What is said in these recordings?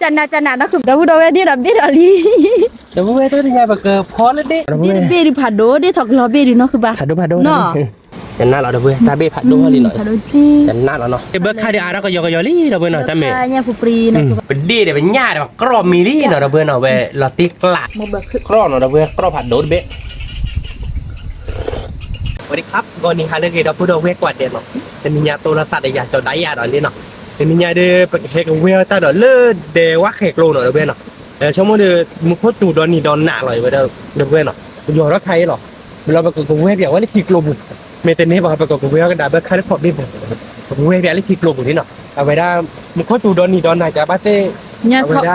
ကနးကနးနီၢ်ခုၣ် ဒီပုၢ်ဒီဝဲၢ်ဒ့ၣ်ဒီးဘ့ၣ်ဒီးလံ, ဒီပုၢ်ဝဲၢ်တၢ်တညါပကဖီလၢဒ့ၣ်, ဒ့ၣ်တဘ့ၣ်ဒုးဖးဒိၣ် ဒ့ၣ်ထီၣ်ကလီၤဘ့ၣ်ဒုးနီၢ်ခုၣ်ဘၣ်, ဖးဒိၣ်ဖးဒိၣ်နီၢ်, ကနးလီၤဒီပုၢ်ဝဲၢ် တၢ်ဘ့ၣ်ဖးဒိၣ်လံနီၢ်, ဖးဒိၣ်က့, ကနးလီၤနီၢ်, ဘၢခါဒုးအါထီၣ်ကယီကယီလံ ဒီပုၢ်ဝဲၢ်နီၢ် တၢ်မဲာ်, ပဒ့ၣ်ဒီးပညၣ်ဒီးပကြီၢ်မံၤလံနီၢ် ဒီပုၢ်ဝဲၢ်နီၢ် ဝဲလီၤတံၢ်ကျး, ကြီၢ်နီၢ် ဒီပုၢ်ဝဲၢ် ကြီၢ်ဖးဒိၣ်တဘ့ၣ် ဝဲဒၣ်ခါ ဂီၤနံၤဟါလၢအဂ့ၤ ဒီပုၢ်ဒီဝဲၢ်ကိးဂၤဒဲးနီၤ, တနံၤညါတိလီၤသးဒီးယၤ ကၠီၤဒၣ်ယၤဒီးလံနီၤ, တနံၤညါဒီး ပကဟဲကဝဲၢ်တၢ်ဒီးလၢဒဲဝါဃဲၤကျိနီၤ ဒီပုၢ်ဝဲၢ်နီၤ, ဆိကမိၣ်ဒီး မူခိၣ်စူၤဒီနံၤဒီနၤလီၤ ဝဲဒၣ်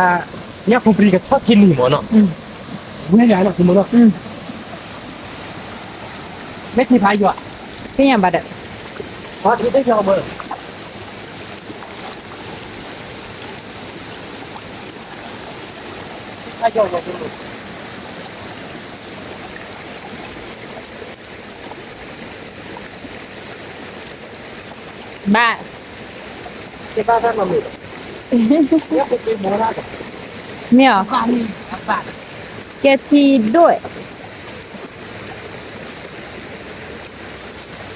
ဒီပုၢ်ဝဲၢ်နီၤ, ပယီၤထီၣ်ခါအံၤလီၤ, လၢပကကဝဲၢ်ပၠးဝဲလၢထံကျိပူၤ, မ့ၢ်တန့ၢ်ဘၣ် ပကကဝဲၢ်ကဒါဘၢခါလၢခီၣ်ဘ့ၣ်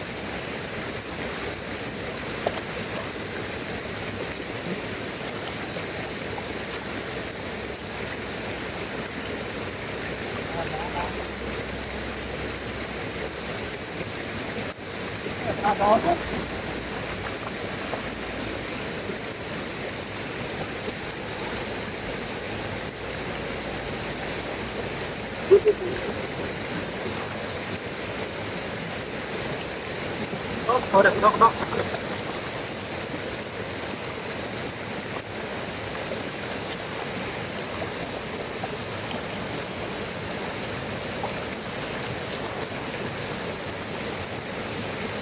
ပူၤ, ပကဝဲၢ်ပၠးလၢထံကျိပူၤလံနီၤ, အဝဲဒၣ် မူခိၣ်စူၤဒီနံၤဒီနၤ ကဘၣ်သ့ၣ်, အဝဲဒၣ် ညၣ်ဖိပြံကထီၣ်ခံနံၤမ့ၢ်နီၤ, ဝဲၢ်ယၤနီၤ မ့ၢ်ထံဖးယွၤ, သ့ၣ်ညါဘၣ်ဒီး, ဟီ ထံတယီၤမ့ၢ် ဘၣ်, မ့ၢ်အီ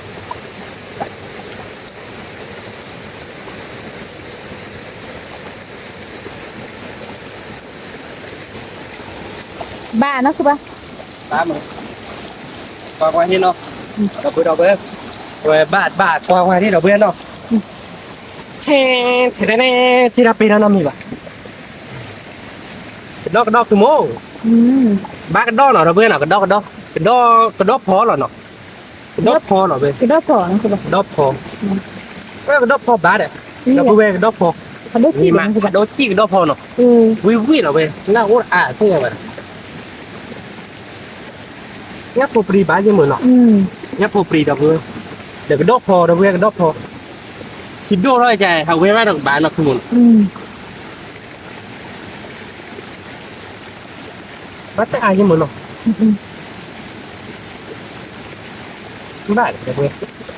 ၤ, ကဲထံဒိၣ် ဘၣ်နီၢ်ခုၣ်ဘၣ်, ဘၣ်မး, ကွၢ်ကွၢ်ဟ့ၣ်နီၤ, ဒီပုၢ်ဒီဝဲၢ်, ဝဲဘၣ်ဘၣ်ကွၢ်ကွၢ်ဟ့ၣ်ဒီပုၢ်ဝဲၢ်နီၤ, ထဲထဲထဲန့ၣ် ထံၣ်တၢ်ပ့ၤနီၢ်နီတမံၤဘၣ်, ကဒီကဒီကမ့ၢ်, ဘၣ်ကဒီနီၤ ဒီပုၢ်ဝဲၢ်နီၤ, ကဒီကဒီ, ကဒီ, ကဒီဖီလီၤနီၤ, ကဒီဖီနီၤဝဲ, ကဒီဖီ, ဝဲကဒီဖီဘၣ်ဒီး, ဒီပုၢ်ဝဲၢ်ကဒီဖီ, မ့ၢ်မး ကဒီစံၣ်ကဒီဖီနီၤ, ဝံၣ်ဝံၣ်လီၤဝဲ, နၢ်အိၣ်အါသ့ၣ်ညါဝဲ ညၣ်ဖိပြံဘၣ်ယမုာ်နီၤ, ညၣ်ဖိပြံဒီပုၢ်ဝဲၢ်, ဒီးကဒီဖီ ဒီပုၢ်ဝဲၢ် ကဒီဖီ, ထံဒိၣ်ထီၣ်ကဲ ဟးဝဲဘၣ်ဒီးကဘၣ်နီၤ ဖုမုၣ်နီၤ, ဘၣ်တၢ်အါယမုာ်နီၤ, ဘၣ်ဒီး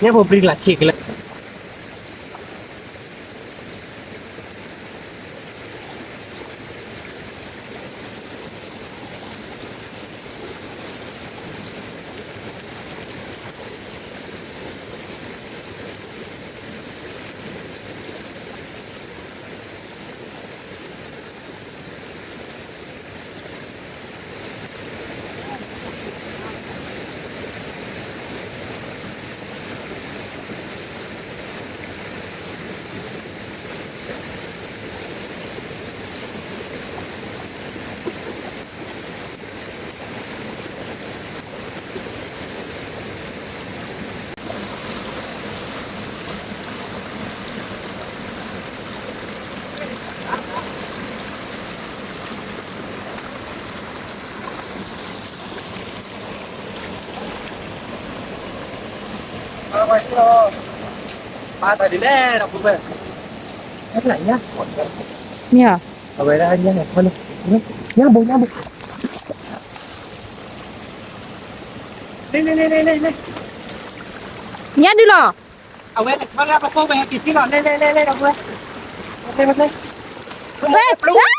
ညၣ်ဖိပြံကလးဆံးကလဲာ် မ့ၢ်ဧါ, အဝဲဒၣ်ညၣ်ဖိ, ညၣ်ဖိ, ညၣ်ဒုလီၤ, အဝဲ, ကနးကနးနီၢ်ခုၣ်ဘၣ်, ညၣ်ဂီၤမဲနီၤ, ညၣ်လံၣ်, ညၣ်လံၣ်ပှၤသံတဘိ, အဝဲ, နညၣ်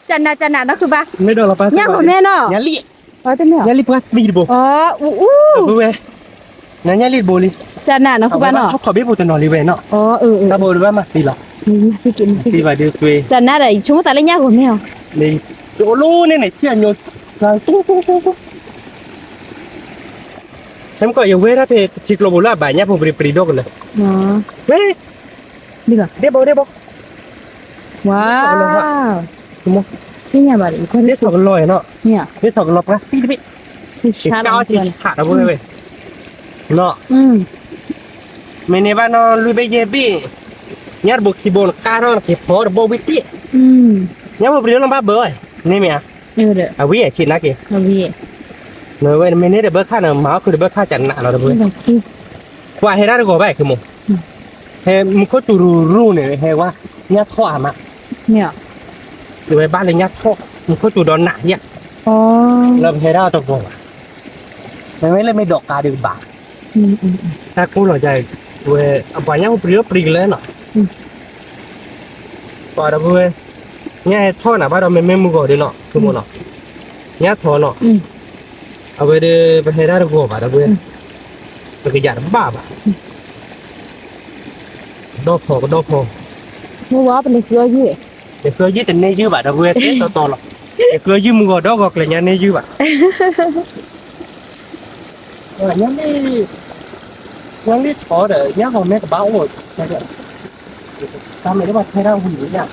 လံၣ်တဘိလံ, ကနးနီၢ်ခုၣ်ဘၣ်နီၤ, ထီၣ်ခီၣ်ဘ့ၣ်ဖိတနီၤလံဝဲနီၤ, တၢ်ဘိတဘၣ်မၤသံလီၤ, သံဘၣ်ဒုးသွ့, ကနးဒီး ယဆိကမိၣ်သးလၢညၣ်ဂီၤမဲအီၤ, တအိၣ်လီၤန့ၣ်န့ၣ် ထံၣ်အညိ, ဟဲမ့ၢ်ကီး ယဝဲဒၣ်ဖဲထံကျိပူၤလၢအဘၣ်ညၣ်ဖိပြံပြံဒီကလၢာ်, ဝဲ, ဒ်ဘၣ် ဒ်ဘၣ် ဒ်ဘၣ် ဝါ ဒ်ထီၣ်ကလီၤ ဒ်ထီၣ်ကလီၤနီၤ ဒ်ထီၣ်ကလီၤပှၤသံတဘ့ၣ် ကါအီၣ်ဆံးဆးဒီးဝဲ နီၤ မ့ၢ်န့ၢ်ဘၣ်နီၤ လွံၢ်ဘ့ၣ်ယဲၢ်ဘ့ၣ် ညါတဘိခံဘိနကါထီၣ်နက့ၤဖီတဘိဝံၤတ့ၣ် ညါဖိပလံၤလီၤဘၣ်ဘၢ န့ၣ်မ့ၢ်ဧါ အဝံၤဆံးနာ်က့ၤ နဝဲမ့ၢ်န့ၢ်တဘၢခါန့ၣ် မၤအီၣ်ခုတဘၢခါကနးလီၤတဘၢ ပှၤဟဲဒၣ်တဂီၤဘၣ်ခဲမိၢ် ဟဲမူခိၣ်စူၤရူၤရူၤန့ၣ် ဟဲဝဲ ညၣ်ထီၣ်အါမး ယဝဲဘၣ်လၢညၣ်ထီၣ် မူခိၣ်စူၤဒီးနးယဲၢ် လၢပဟဲဒၣ်တဂီၤဘၣ် မ့မ့ၢ်လၢမ့ၢ်ဒိးကါဒံးဘၣ် တၢ်ကိၢ်လီၤယၤ ဝဲ အပှၤညၣ်ဖိပလံၤလီၤပျံၤကလၢနီၤ ပှၤဒီပုၢ်ဝဲၢ် ညၣ်ဟဲထီၣ်နၤဘၣ်ဒီးမ့မ့ၢ်မုၢ်ဂီၤဒ်နီၤ ဆိကမိၣ်နီၤ ညၣ်ထီၣ်နီၤ အဝဲဒီး ပဟဲဒၣ်တဂီၤဘၣ်ဒီပုၢ်ဝဲၢ် ပကယၤတဘၣ်ဘၣ် ကဒီၣ်ဖီ ကဒီၣ်ဖီ မုၢ်ဝါပလဲၤဃုအီၣ်ယုၢ် လဲၤဃုအီၣ်ယုၢ်တန့ၢ်ယုၢ်ဘၣ်ဒီပုၢ်ဝဲၢ် တဲတီတီလီၤ လဲၤဃုအီၣ်ယုၢ်မုၢ်ဂီၤဒီဂီၤကျဲၤညါန့ၢ်ယုၢ်ဘၣ် ညါလံ ညါလံထီၣ်ဒီး ညၣ်ဂီၤမဲကဘၣ်အိၣ် တၢ်မ့ၢ်တဘၣ်ထဲဒၣ်ဝံၤညါ တ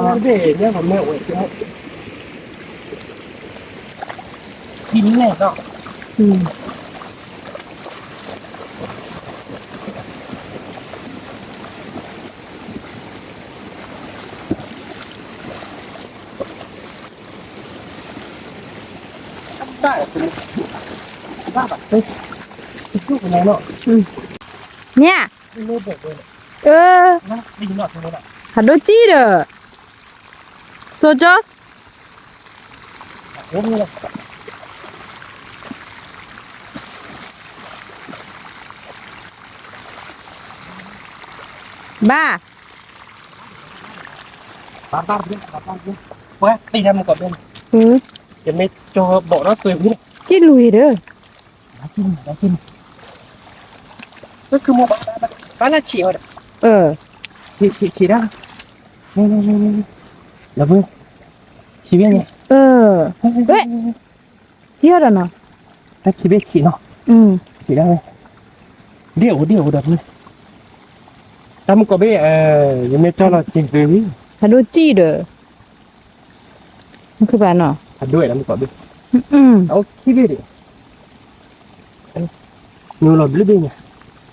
ဘ့ၣ်ညၣ်ဂီၤမဲအိၣ် ထံလဲၣ်နီၤ န့ၣ် ဖးဒိၣ်ကံၢ်ဒီး စိကၠီ ဘၣ် ပှၤတံၢ်တၢ်မုၢ်ကီၢ်ဘ့ၣ် ယမ့ၢ်ကၠီဘီၣ်ထီၣ်သွဲၣ်ဖု ကံၢ်လွံၢ်ဒီး ကံၢ်လွံၢ် ကံၢ်လွံၢ် ကမ့ၢ်ဘၣ် ဘၣ်လၢဆံးအီၤဒီး ဆံးဆံးဆံးဒၣ် လၢပှဲၤ ဆံးဘ့ၣ်ညါ ဝဲ ကံၢ်အီၤဒီးနီၤ တၢ်ခံဘ့ၣ်ဆံးနီၤ ဆံးဒၣ်ဝဲ ဒ့ၣ်အိၣ်ဒ့ၣ်အိၣ်ဒီးပှဲၤ တၢ်မုၢ်ကီၢ်ဘ့ၣ် ယမ့ၢ်ကၠီလီၤစ့ၢ်ကီး ဖးဒိၣ်ကံၢ်ဒီး မ့ၢ်ဘၣ်နီၤ ဖးဒိၣ်ဝဲလၢမုၢ်ကီၢ်ဘ့ၣ် အိၣ်ခံဘ့ၣ်ဒံး ညိလီၤဘျုးဘ့ၣ်ညါ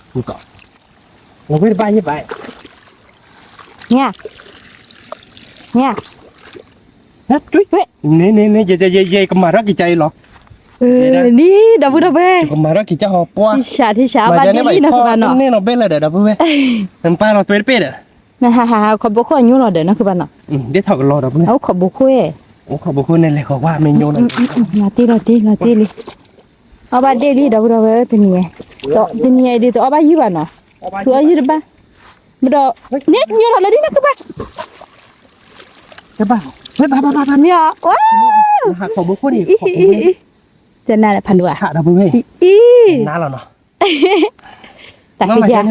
မုၢ်ကီၢ် လီၤဝဲတဘၣ်ယဲဘၣ် ညါ ညါ န့ၣ်န့ၣ်န့ၣ် ယဲယဲယဲကမၤထီၣ်က့ၤကါအံၤလီၤ ဒ်ဒီပုၢ်ဒီပုၢ်ဝဲၢ် ကမၤထီၣ်က့ၤကါဟီပှၢ် ထံၣ်ဆးထံၣ်ဆး အီၣ်ဘၣ်ဒ့ၣ်လံနီၤကဘၣ်နီၤ န့ၣ်နီၤဘ့ၣ်လၢဒီးဒီပုၢ်ဝဲၢ် နပၢ်လီၤသွဲတဘ့ၣ်ဒီး နဟးဟးဟးခီဘိခိၣ်အညိလီၤဒီးနီၤကဘၣ်နီၤ ဒ်ထီၣ်ကလီၤဒီပုၢ်ဝဲၢ် အိၣ်ခီဘိခိၣ်ဧါ အိၣ်ခီဘိခိၣ်န့ၣ်လဲၤဃီၤကွၢ်မ့ၢ်ညိလီၤ လီၤတ့ၢ်လီၤတ့ၢ်လီၤတ့ၢ်လံ အီၣ်ဘၣ်ဒ့ၣ်လံဒီပုၢ်ဒီပုၢ်ဝဲၢ် တနံၤ တနံၤအံၤဒ်သိးအီၣ်ဘၣ်ယုၢ်ဘၣ်နီၤ ဃုအီၣ်ယုၢ်တဘၣ် ဘၣ်ဒီး န့ၣ်ညိထီၣ်လၢဒ်နီၤကဘၣ် မ့ၢ်အီၤ ဝါ ဟးခီဘိခိၣ်န့ၣ် ကနၣ်လၢဖးဒိၣ်ဧါ အံၤ နါလီၤနီၤ တၢ်ကယၤ တၢ်က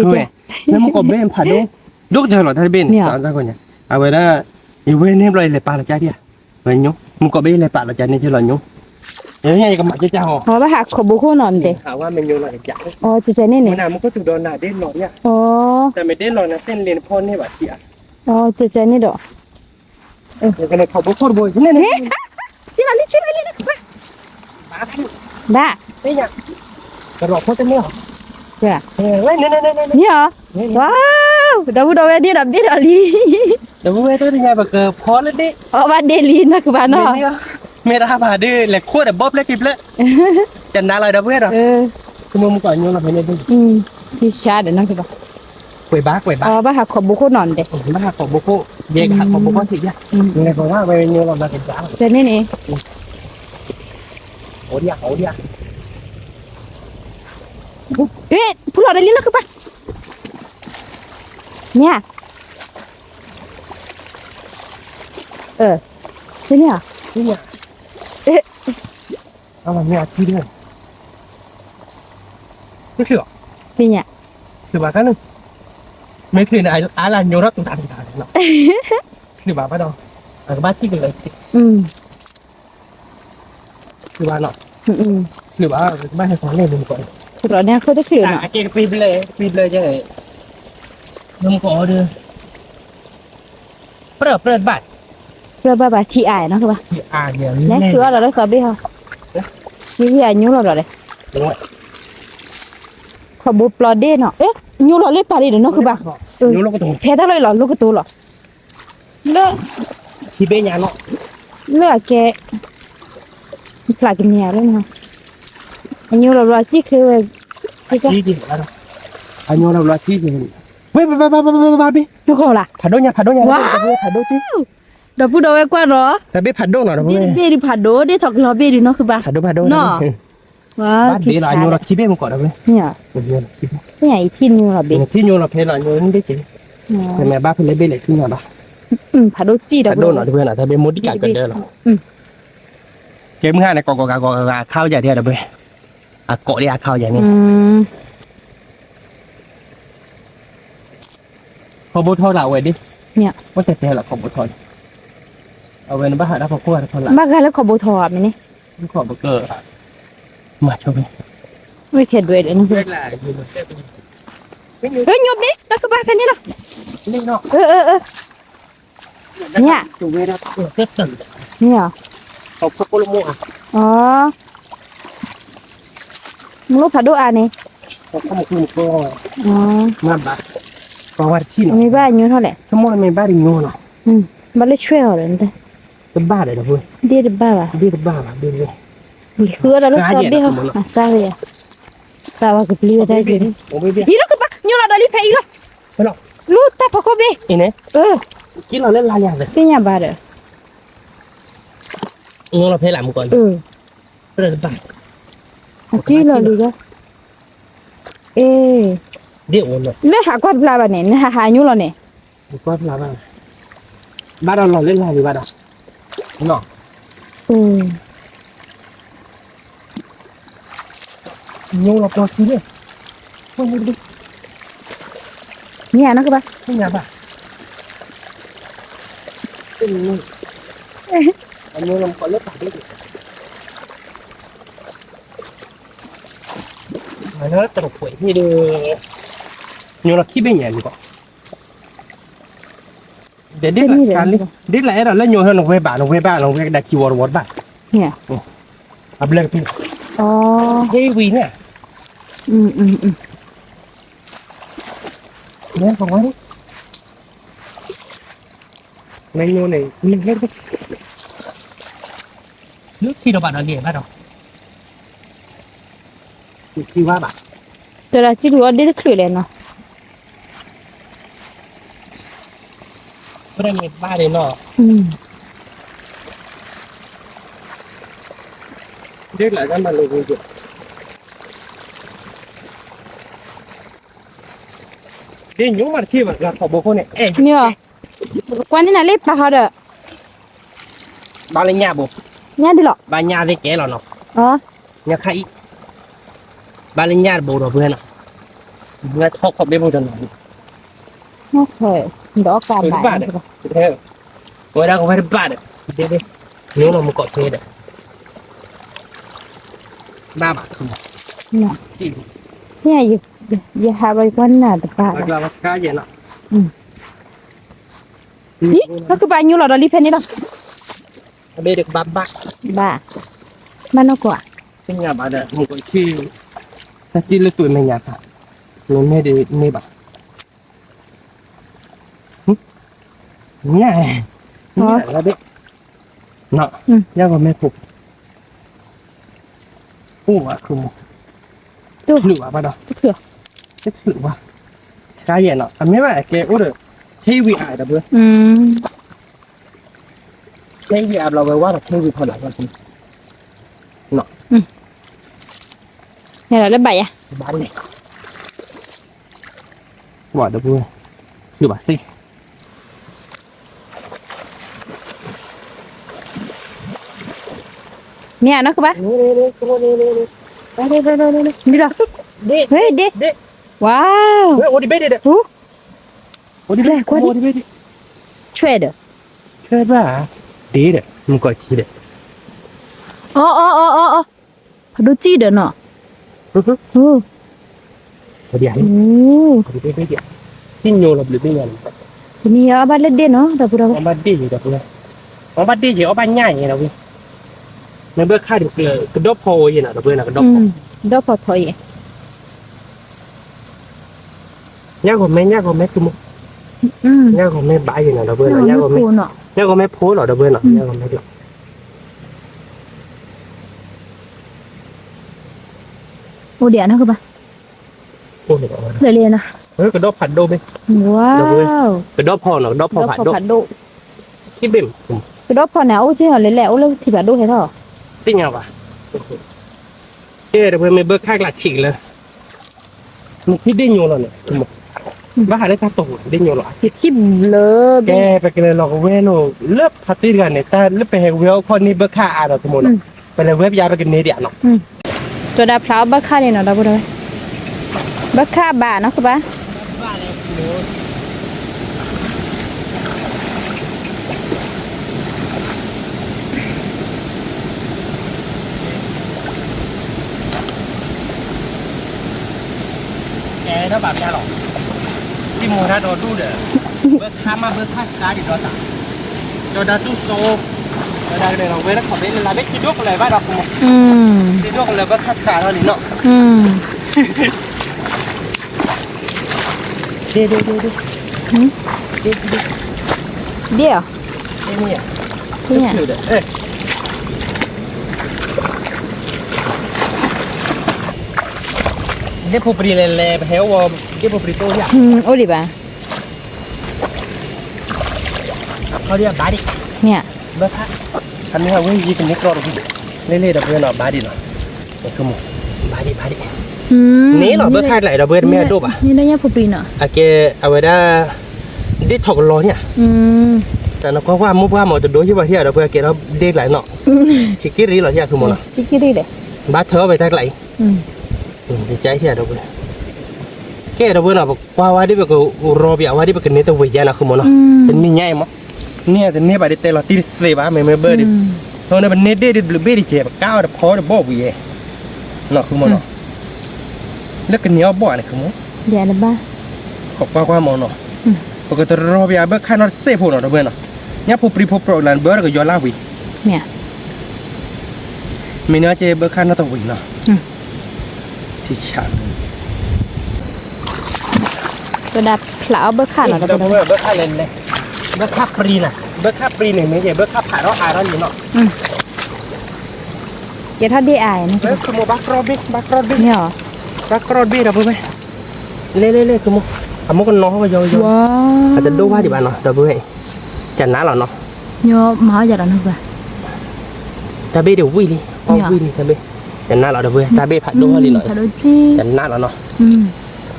ယၤ မ့ၢ်မုၢ်ကီၢ်ဘ့ၣ်ဖးဒိၣ် ဒိၣ်ကတၢၢ်လီၤတၢ်တဘ့ၣ်န့ၣ် အဝဲဒၣ် ယဝဲန့ၣ်ဘျီယလဲၤပာ်လီၤကါဒံးဧါ ဝဲညိ မုၢ်ကီၢ်ဘ့ၣ်ယလဲၤပာ်လီၤကါန့ၣ်ကလီၤညိ ယကမၤကၢကၢဟီ အီၣ်ဘၣ်ဟးခီဘိခိၣ်နီၤမ့ၢ်တဲ အီၤကဲကဲန့ၣ်န့ၣ် အီၤ တမ့ၢ်ဒ့ၣ်လီၤန့ၣ်သ့ၣ်န့ၣ်လ့ၣ်နဖီၣ်န့ၢ်ဘၣ်ထံဧါ အီၤ ကဲကဲန့ၣ်ဒီး ခီဘိခိၣ်တဘိ န့ၣ် က့ၤလီၤလံ က့ၤလီၤလံ ဘၣ် ကရီဖိတန့ၢ်အီၤ မ့ၢ်အီၤ ဝါ ဒီပုၢ်ဒီဝဲၢ်န့ၣ်ဒီးဘ့ၣ်ဒီးလံ ဒီပုၢ်ဝဲၢ်တညါပကဖီလၢဒ့ၣ် အီၣ်ဘၣ်ဒ့ၣ်လံနီၤကဘၣ်နီၤ မ့ၢ်တဟးဘၣ်ဒုး လဲၤခိၣ်ဒီးဘီဖျၢၣ်ခံဖျၢၣ် ကနါလီၤဒီပုၢ်ဝဲၢ်ဒီး ကမိၢ်မုၢ်ကီၢ်ညိလီၤဖဲန့ၣ်ဒုး က့ၤဆါဒီးနီၤကဘၣ် ကွဲးဘၣ်ကွဲးဘၣ် အီၣ်ဘၣ်ဟးခီဘိခိၣ်နီၤမ့ၢ်တဲ ဘၣ်ဟးခီဘိခိၣ် ယဲကဟးခီဘိခိၣ်ထံၣ်ယါ လဲၤဃီၤဝဲညိလီၤနီၤကဘၣ် ဖဲန့ၣ်န့ၣ် အိၣ်ဒံး အိၣ်ဒံး ဖုလီၤဒီးလံနီၤကဘၣ် ညါ အၢ ဖဲန့ၣ်ဧါ ဖဲန့ၣ် အမ့ၢ်အထံဒၣ် တချုးအီၤ ဖဲညါ ချုးဘၣ်ခါန့ၣ် မ့ၢ်ချုးန့ၣ် အါလၢညိထီၣ်တူၢ်တၢ်တူၢ်တၢ်န့ၣ်လီၤ ချုးဘၣ်ဘၣ်ဒီး အကဘၣ်ထံၣ်ကလဲၤ ချုးဘၣ်နီၤ ချုးဘၣ် ကဘၣ်ဟဲခီလဲၣ်န့ၣ်မ့ၢ်ကီး တြီန့ၣ်အခိၣ်တချုးနီၤ အကဲကပံဘျဲၣ် ကပံဘျဲၣ်ယဲၢ် နမကီးဒီး ပြၢပြၢဘၣ် ပြၢဘၣ်ဘၣ် ထံအါနီၢ်ကဘၣ် လဲၤဃုအီၣ်လီၤလၢသီဘ့ၣ်ဟီ ယဟံၣ်အညိလီၤဒီးလဲၣ် ခီဘိပျီဒ့ၣ်နီၤ ညိလီၤလၢပာ်လံဒီးနီၢ်ကဘၣ် ဖဲတၢ်လီၢ်အံၤလီၤ လိကတိၤလီၤ လၢ လၢအကဲ ဖျးကန့ၢ်လၢ အညိလီၤဘျီအစံၣ်ချ့ဝဲ အညိလီၤဘျီအစံၣ်ချ့ ဝဲ ဘၣ်ဘၣ်ဘၣ်ဘၣ်ဘၣ်ဘၣ်ဘၣ်ဘၣ် ဖးဒိၣ်ညါ ဖးဒိၣ်ညါ ဖးဒိၣ် ဒီပုၢ်ဒီဝဲၢ်ကွၢ်နီၤ တၢ်ဘ့ၣ်ဖးဒိၣ်နီၤ တၢ်ဘ့ၣ်ဖးဒိၣ် ဒ့ၣ်ထီၣ်ကလီၤဘ့ၣ်ဒုးနီၢ်ဃုဘၣ် ဖးဒိၣ်ဖးဒိၣ်နီၤ ဘၣ်ဘ့ၣ်လီၤ အညိလီၤခံဘ့ၣ်မကီးဒီးဝဲ ထံညိလီၤဘ့ၣ် ထံညိလီၤဖဲလီၤ ညိလီၤဘ့ၣ်က့ၤ မ့ၢ်ဘၣ်ဖဲလဲၣ်ဘ့ၣ်လဲၣ်ထံညိဘၣ် ဖးဒိၣ်စံၣ်ဒီး ဖးဒိၣ်နီၤ တဝဲနီၤ တၢ်ဘ့ၣ်မိၢ်တံၢ်ကးကဒၢလီၤ ကဲမုၢ်ဟါန့ၣ် ကိးကိးဂၤကိးဂၤခါဝဲယၤဒ်ဒီးဝဲ အကိးဒ်အခါဝဲယၤန့ၣ် ခီဘိထီၣ်လၢအဝဲဒၣ် အိၣ်တဲတဲလီၤခီဘိထီၣ်န့ၣ် အဝဲန့ၣ်ဘၣ်ဟးဒၣ်ဖီခိၣ်ဂၤတခီလၢ ဘၣ်ဂၤလၢခီဘိထီၣ်ဧါမ့ၢ်န့ၣ် ခီဘိက မၤဆိဖဲ ဝဲခဲဒွဲဒီး ညိဘ့ၣ် တၢ်ကဘၣ်ဖဲန့ၣ်လီၤ ညၣ် ညၣ် အီ မ့ၢ်လိၣ်ဖးဒိၣ်အါန့ၣ် မ့ၢ်ဘၣ်ညိထီၣ်လဲၣ် ဘၣ်လၢဆွဲၣ်အီၤဒီး တဘၣ်ဒီး ဒ့ၣ်တဘၣ်ဘၣ် ဃုအီၣ်ဒီးလၢသီဘ့ၣ်ဟီ အစၢ်ဝဲယၤ သးဝဲကပျံၤဝဲတၢ်ယံၤ အံၤလီၤကဘၣ် ညိလီၤဒီးလံဖဲအံၤလီၤ လူတၢ်ဖီခိၣ်ဘ့ၣ် သ့ၣ်ညါဘၣ်ဒီး ညိလီၤဖဲလၢမူကီၢ် အစံၣ်လီၤလံဒီး အ့ လၢဟးကွၢ်တဖျါဘၣ်န့ၣ် နဟးဟးညိလီၤန့ၣ် ဘၣ်ဒီးလီၤလၢလၢ်လံဘၣ်ဒီး ညိလီၤပျီဆံန့ၣ် ညၣ်နီၢ်ကဘၣ် ညၣ်ဘၣ် အညိလီၤမူကီၢ်လၢတၢ်ဒ် မ့ၢ်လၢတရံးခွဲးဟံၣ်ဒီး ညိလီၤခံဘ့ၣ်ညါလံကီး ဒ်ဒ်လၢအဲၣ်ဒိးလၢညိဟဲနဝဲဘၣ် နဝဲဘၣ် နဝဲကဒါခံဝီတဝီတဘၣ် အဘျဲၣ်ကပ့ၤ ဟဲဝံၤန့ၣ် မ့ၢ်ကဝါန့ၣ် မ့ၢ်ညိန့ၣ် လၢခံဒီးဘၣ်ဒီးန့ၣ်ဘၣ်ဒီး ခံဝါဘၣ် တရၣ်စံၣ်ဒူအီၣ်ဒ့ၣ်တချုးလဲၣ်နီၤ ပမ့ၢ်ဘၣ်န့ၣ်နီၤ ဒ့ၣ်လၢကမၤလိဝံၤ ဒ့ၣ်ညိမးတဆံးဘၣ် လၢခီဘိခိၣ်န့ၣ် အဲၣ် မ့ၢ်အီၤ ကွၢ်န့ၢ်နၤလၢပာ်ဟီဒီး ဘၣ်လၢညၣ်ဘိ ညၣ်ဒ်လီၤ ဘၣ်ညၣ်သ့ၣ်ကဲလီၤနီၤ အီ ညၣ်ခါအံၤ ဘၣ်လၢညၣ်တဘိဒီးပှဲၤနီၤ ပှဲၤထီၣ်ခီဘ့ၣ်ဘိဒီးနီၤ ဒီးအီၣ်ကၢဘၣ်ဒီး ဝဲဒၣ်ကဝဲတဘၣ်ဒီး ဒ့ဒ့ ညိလီၤမူကီၢ်ခဲဒီး ဘၣ်ဘၣ် ယဟးဘၣ်ယကွၢ်နၢ်တဘၣ်ဒီး အံၤ ပကဘၣ်ညိလီၤဒီးလံဖဲန့ၣ်လီၤ ဘၣ် ဘၣ်နီၢ်ကီၢ် သ့ၣ်ညါဘၣ်ဒီး မူကီၢ်ခံ တၢ်စံၣ်လၢသွဲၣ်မဲာ်ညါခါ မ့မ့ၢ်ဒ်န့ၣ်ဘၣ် ညၣ် ညၣ်လၢဘ့ၣ် နီၤ ညၣ်ကီမ့ၢ်ခိၣ် အိၣ်ဝဲခိၣ်မူ တချုးဘၣ်ဘၣ်ဒီး တချုးဘၣ် တၢ်ယဲၢ်နီၤ အမ့ၢ်ဘၣ်အကဲအိၣ်ဒီး ထံဝံၤအါဒီးဘၣ် ထံဝံၤအါဘျီဝဲဝါဒီးထံဝံၤဖီလာ်ဘၣ် နီၤ န့ၣ်လီၤလၢဘၣ်ယၤ ဘၣ်န့ၣ် ဝါဒီးပှဲၤ ချုးဘၣ်စ့ၢ် မ့ၢ်အနီၢ်ကဘၣ် ဒ်လီၤ ဟဲဒ့ ဝါ အိၣ်ဒံးဘ့ၣ်ဒံးဒီး လဲၤကွၢ်ဒံး ဆွဲဒီး ဆွဲဘၣ် ဒ့ဒီး မုၢ်ကီၢ်ခံဒီး အီအီအီအီအီ ဖးဒိၣ်စံၣ်ဒီးနီၤ ဟိ ဒ် ဒ့ၣ်ညိလီၤဘျုးဘ့ၣ်ညါန့ၣ်, တနံၤအီၣ်ဘၣ်လၢဒ့ၣ်နီၤ ဒီပုၢ်ဒီဝဲၢ်, အီၣ်ဘၣ်ဒ့ၣ်ယဲဒီပုၢ်ဝဲၢ်, အီၣ်ဘၣ်ဒ့ၣ်ယဲ အီၣ်ဘၣ်ညၣ်ယဲဒီပုၢ်ဝဲၢ်, မ့ၢ်ဘၢခၣ်ဒီး ကဒီၣ်ဖီအိၣ်ယဲနီၤ ဒီပုၢ်ဝဲၢ်နီၤ ကဒီၣ်ဖီ, ကဒီၣ်ဖီထီယဲ, ညၣ်ဂီၤမဲ ညၣ်ဂီၤမဲ သုမိၢ်, ညၣ်ဂီၤမဲဘၣ်ယဲနီၤ ဒီပုၢ်ဝဲၢ်နီၤ, ညၣ်ဂီၤမဲဖိလီၤ ဒီပုၢ်ဝဲၢ်နီၤ, ညၣ်ဂီၤမဲဒိၣ်, အိၣ်ဒံးနီၤကဘၣ်, အိၣ်ဒံး, ကဒီၣ်ဖးဒိၣ်မ့ၢ်, ကဒီၣ်ဖီနီၤ ကဒီၣ်ဖီဖးဒိၣ်, ကဒီၣ်ဖီန့ၣ် အအိၣ်က့ၢ်အီၤလဲၤလဲၣ် အိၣ်လၢထံဖးဒိၣ်ဟဲထီၣ်, သ့ၣ်ညါဘၣ်, ကဲ ဒီပုၢ်ဝဲၢ် မ့ၢ်ဘၢခၣ်ကျးဆံးကလၢာ်, နထံၣ်ဒ့ၣ်ညိလီၤန့ၣ်, ဘၣ်ဟးလၢတၢ်တိာ်ပူၤ ဒ့ၣ်ညိလီၤ, ယထံၣ်ဘျုး, ကဲ ပကလဲၤလီၤကဝဲလိာ် လၢဖါတ့ၢ်တဂၤန့ၣ် တၢ်လၢပဟဲဝဲအိၣ်ခီၣ်န့ၢ်ဘၢခၣ်အါဒီး သုမိၢ်နီၤ, ပလဲၤဝဲပယါပကန့ၢ်ဒံးနီၤ, ကၠီဒၣ်ဖျးအီၣ်ဘၢခၣ်န့ၣ်နီၤ ဒီပုၢ်ဝဲၢ်, ဘၢခၣ်ဘၣ်နီၤကဘၣ်, ကဲ တဘၣ်ဖျါလီၤ, သံမိၢ်တၢ်ဒီဒူၣ်ဒီး, ဘၢခၣ်မး ဘၢခၣ်ဃါဒံးဒီးသး, ကၠီဒၣ်တူၢ်စိ, ကၠီဒၣ်ကလဲၤလီၤဝဲလၢခီၣ်ဘ့လၢလါဘ့ၣ်ခံဒိၣ်ကလၢၤဘၣ်ဒီး, ခံဒိၣ်ကလၢၤ ဘၢခၣ်ဃါထီၣ်လံနီၤ, ဒ့ၣ်, ဒ့ၣ်, ဒ့ၣ်, ဒ့ၣ်, ဒ့ၣ်, ဒ့ၣ်, ဒ့ၣ်, ဒ့ၣ်ဖိပြံလဲၤလဲၤ ပဟဲအိၣ်ဝဲ, ဒ့ၣ်ဖိပြံတအိၣ်ယၤ, အိၣ်ဒံးဘၣ်, ခီဒံးဘၣ်ဒံး, မ့ၢ်ဧါ, ဘၢခၣ်, အမ့ၢ်အဝဲယကန့ၢ်ကြီတဘ့ၣ်, လ့လ့ဒီပုၢ်ဝဲၢ်နီၤ ဘၣ်ဒံးနီၤ, ဘၣ်ဒံး ဘၣ်ဒံး, န့ၣ်လီၤ ဘၢခၣ်ကျးဒီပုၢ်ဝဲၢ် တမ့ၢ်အဒိၣ်ဘၣ်, အကဲ အဝဲဒၣ် ဒ့ၣ်ထီၣ်ကလီန့ၣ်ဧါ, တၢ်နကွၢ်ကွၢ်မိၢ်ပှၢ်မ့ၢ်တဒိဟ့ၣ်ဘၣ်ဟ့ၣ်ဒီပုၢ်ဝဲၢ် ကဲထီၣ်ဒ့ၣ်ကျးနီၤ, ဆံးက့ရံးလီၤ ယၤခုမိၢ်နီၤ, ဘၣ်ထၢအီၣ်ဝဲတၢ်ကျးအံၤ, ကဲဒီပုၢ်ဝဲၢ်နီၤ ပကွၢ်ဝဲဒ်ပကရီပယၤဝဲဒ်ပကန့ၢ်တဝ့ၢ်ယါနီၤ ခုမိၢ်နီၤ, တနံၤညါအံၤမး, န့ၣ်တန့ၢ်ဘၣ်ဒ်တဲလီၤ တံၢ်တသ့ဘၣ် မ့မ့ၢ်ဘၢဒံး, ဒီးန့ၣ်ပန့ၢ်ဒ့ၣ်ဒ်ဘျုးဘ့ၣ်ဒံးကဲ ပကးအီၤတဖီတဘီၣ်ဝံၤယဲ, နီၤ ခုမိၢ်နီၤ, လၢကန့ၢ်အီၣ်ဘီၣ်န့ၣ် ခုမိၢ်, ကွၢ်ကွၢ်မိၢ်နီၤ, ပကတရီပယၤဘၢခၣ်နီတစဲးဖိနီၤ ဒီပုၢ်ဝဲၢ်နီၤ, ညၣ်ဖိပြံဖိပြိးလၢဘၢတကယီၤလၢဝံၤ, မ့ၢ်န့ၣ်က့ ဘၢခၣ်နီတဝ့ၢ်နီၤ, ထံဆး ကဒၣ်ဖျးအီၣ်ဘၢခၣ်နီၤ ဒီပုၢ်ဝဲၢ် ဘၢခၣ်လဲၤလဲၤ, ဘၢခၣ်ပြံနီၤ ဘၢခၣ်ပြံန့ၣ် မ့ၢ်က့ ဘၢခၣ်ဖးထီၣ်အါထီၣ်လံနီၤ, ကဲထီၣ်ဒ့ၣ်အါန့ၣ်, ဘၣ်ကြီဘ့ၣ် ဘၣ်ကြီဘ့ၣ်, ဘၣ်ကြီဘ့ၣ်ဒီပုၢ်ဝဲၢ်, လဲၤလဲၤလဲၤ အမိၢ်ကနီၤဟီၣ်ကယီကယီ, အတဒိၣ်ဘၣ်ဒံးဘၣ်နီၤ ဒီပုၢ်ဝဲၢ်, ကနါလီၤနီၤ, မၤအီၣ်ယၤလီၤနီၤ, တၢ်ဘ့ၣ်ဒံးဝံၣ်လံ အီၣ်ဝံၣ်လံ တၢ်ဘ့ၣ်, ကနါလီၤ ဒီပုၢ်ဝဲၢ် တၢ်ဘ့ၣ်ဖးဒိၣ်ထီၣ်လံနီၤ, ကနါလီၤနီၤ,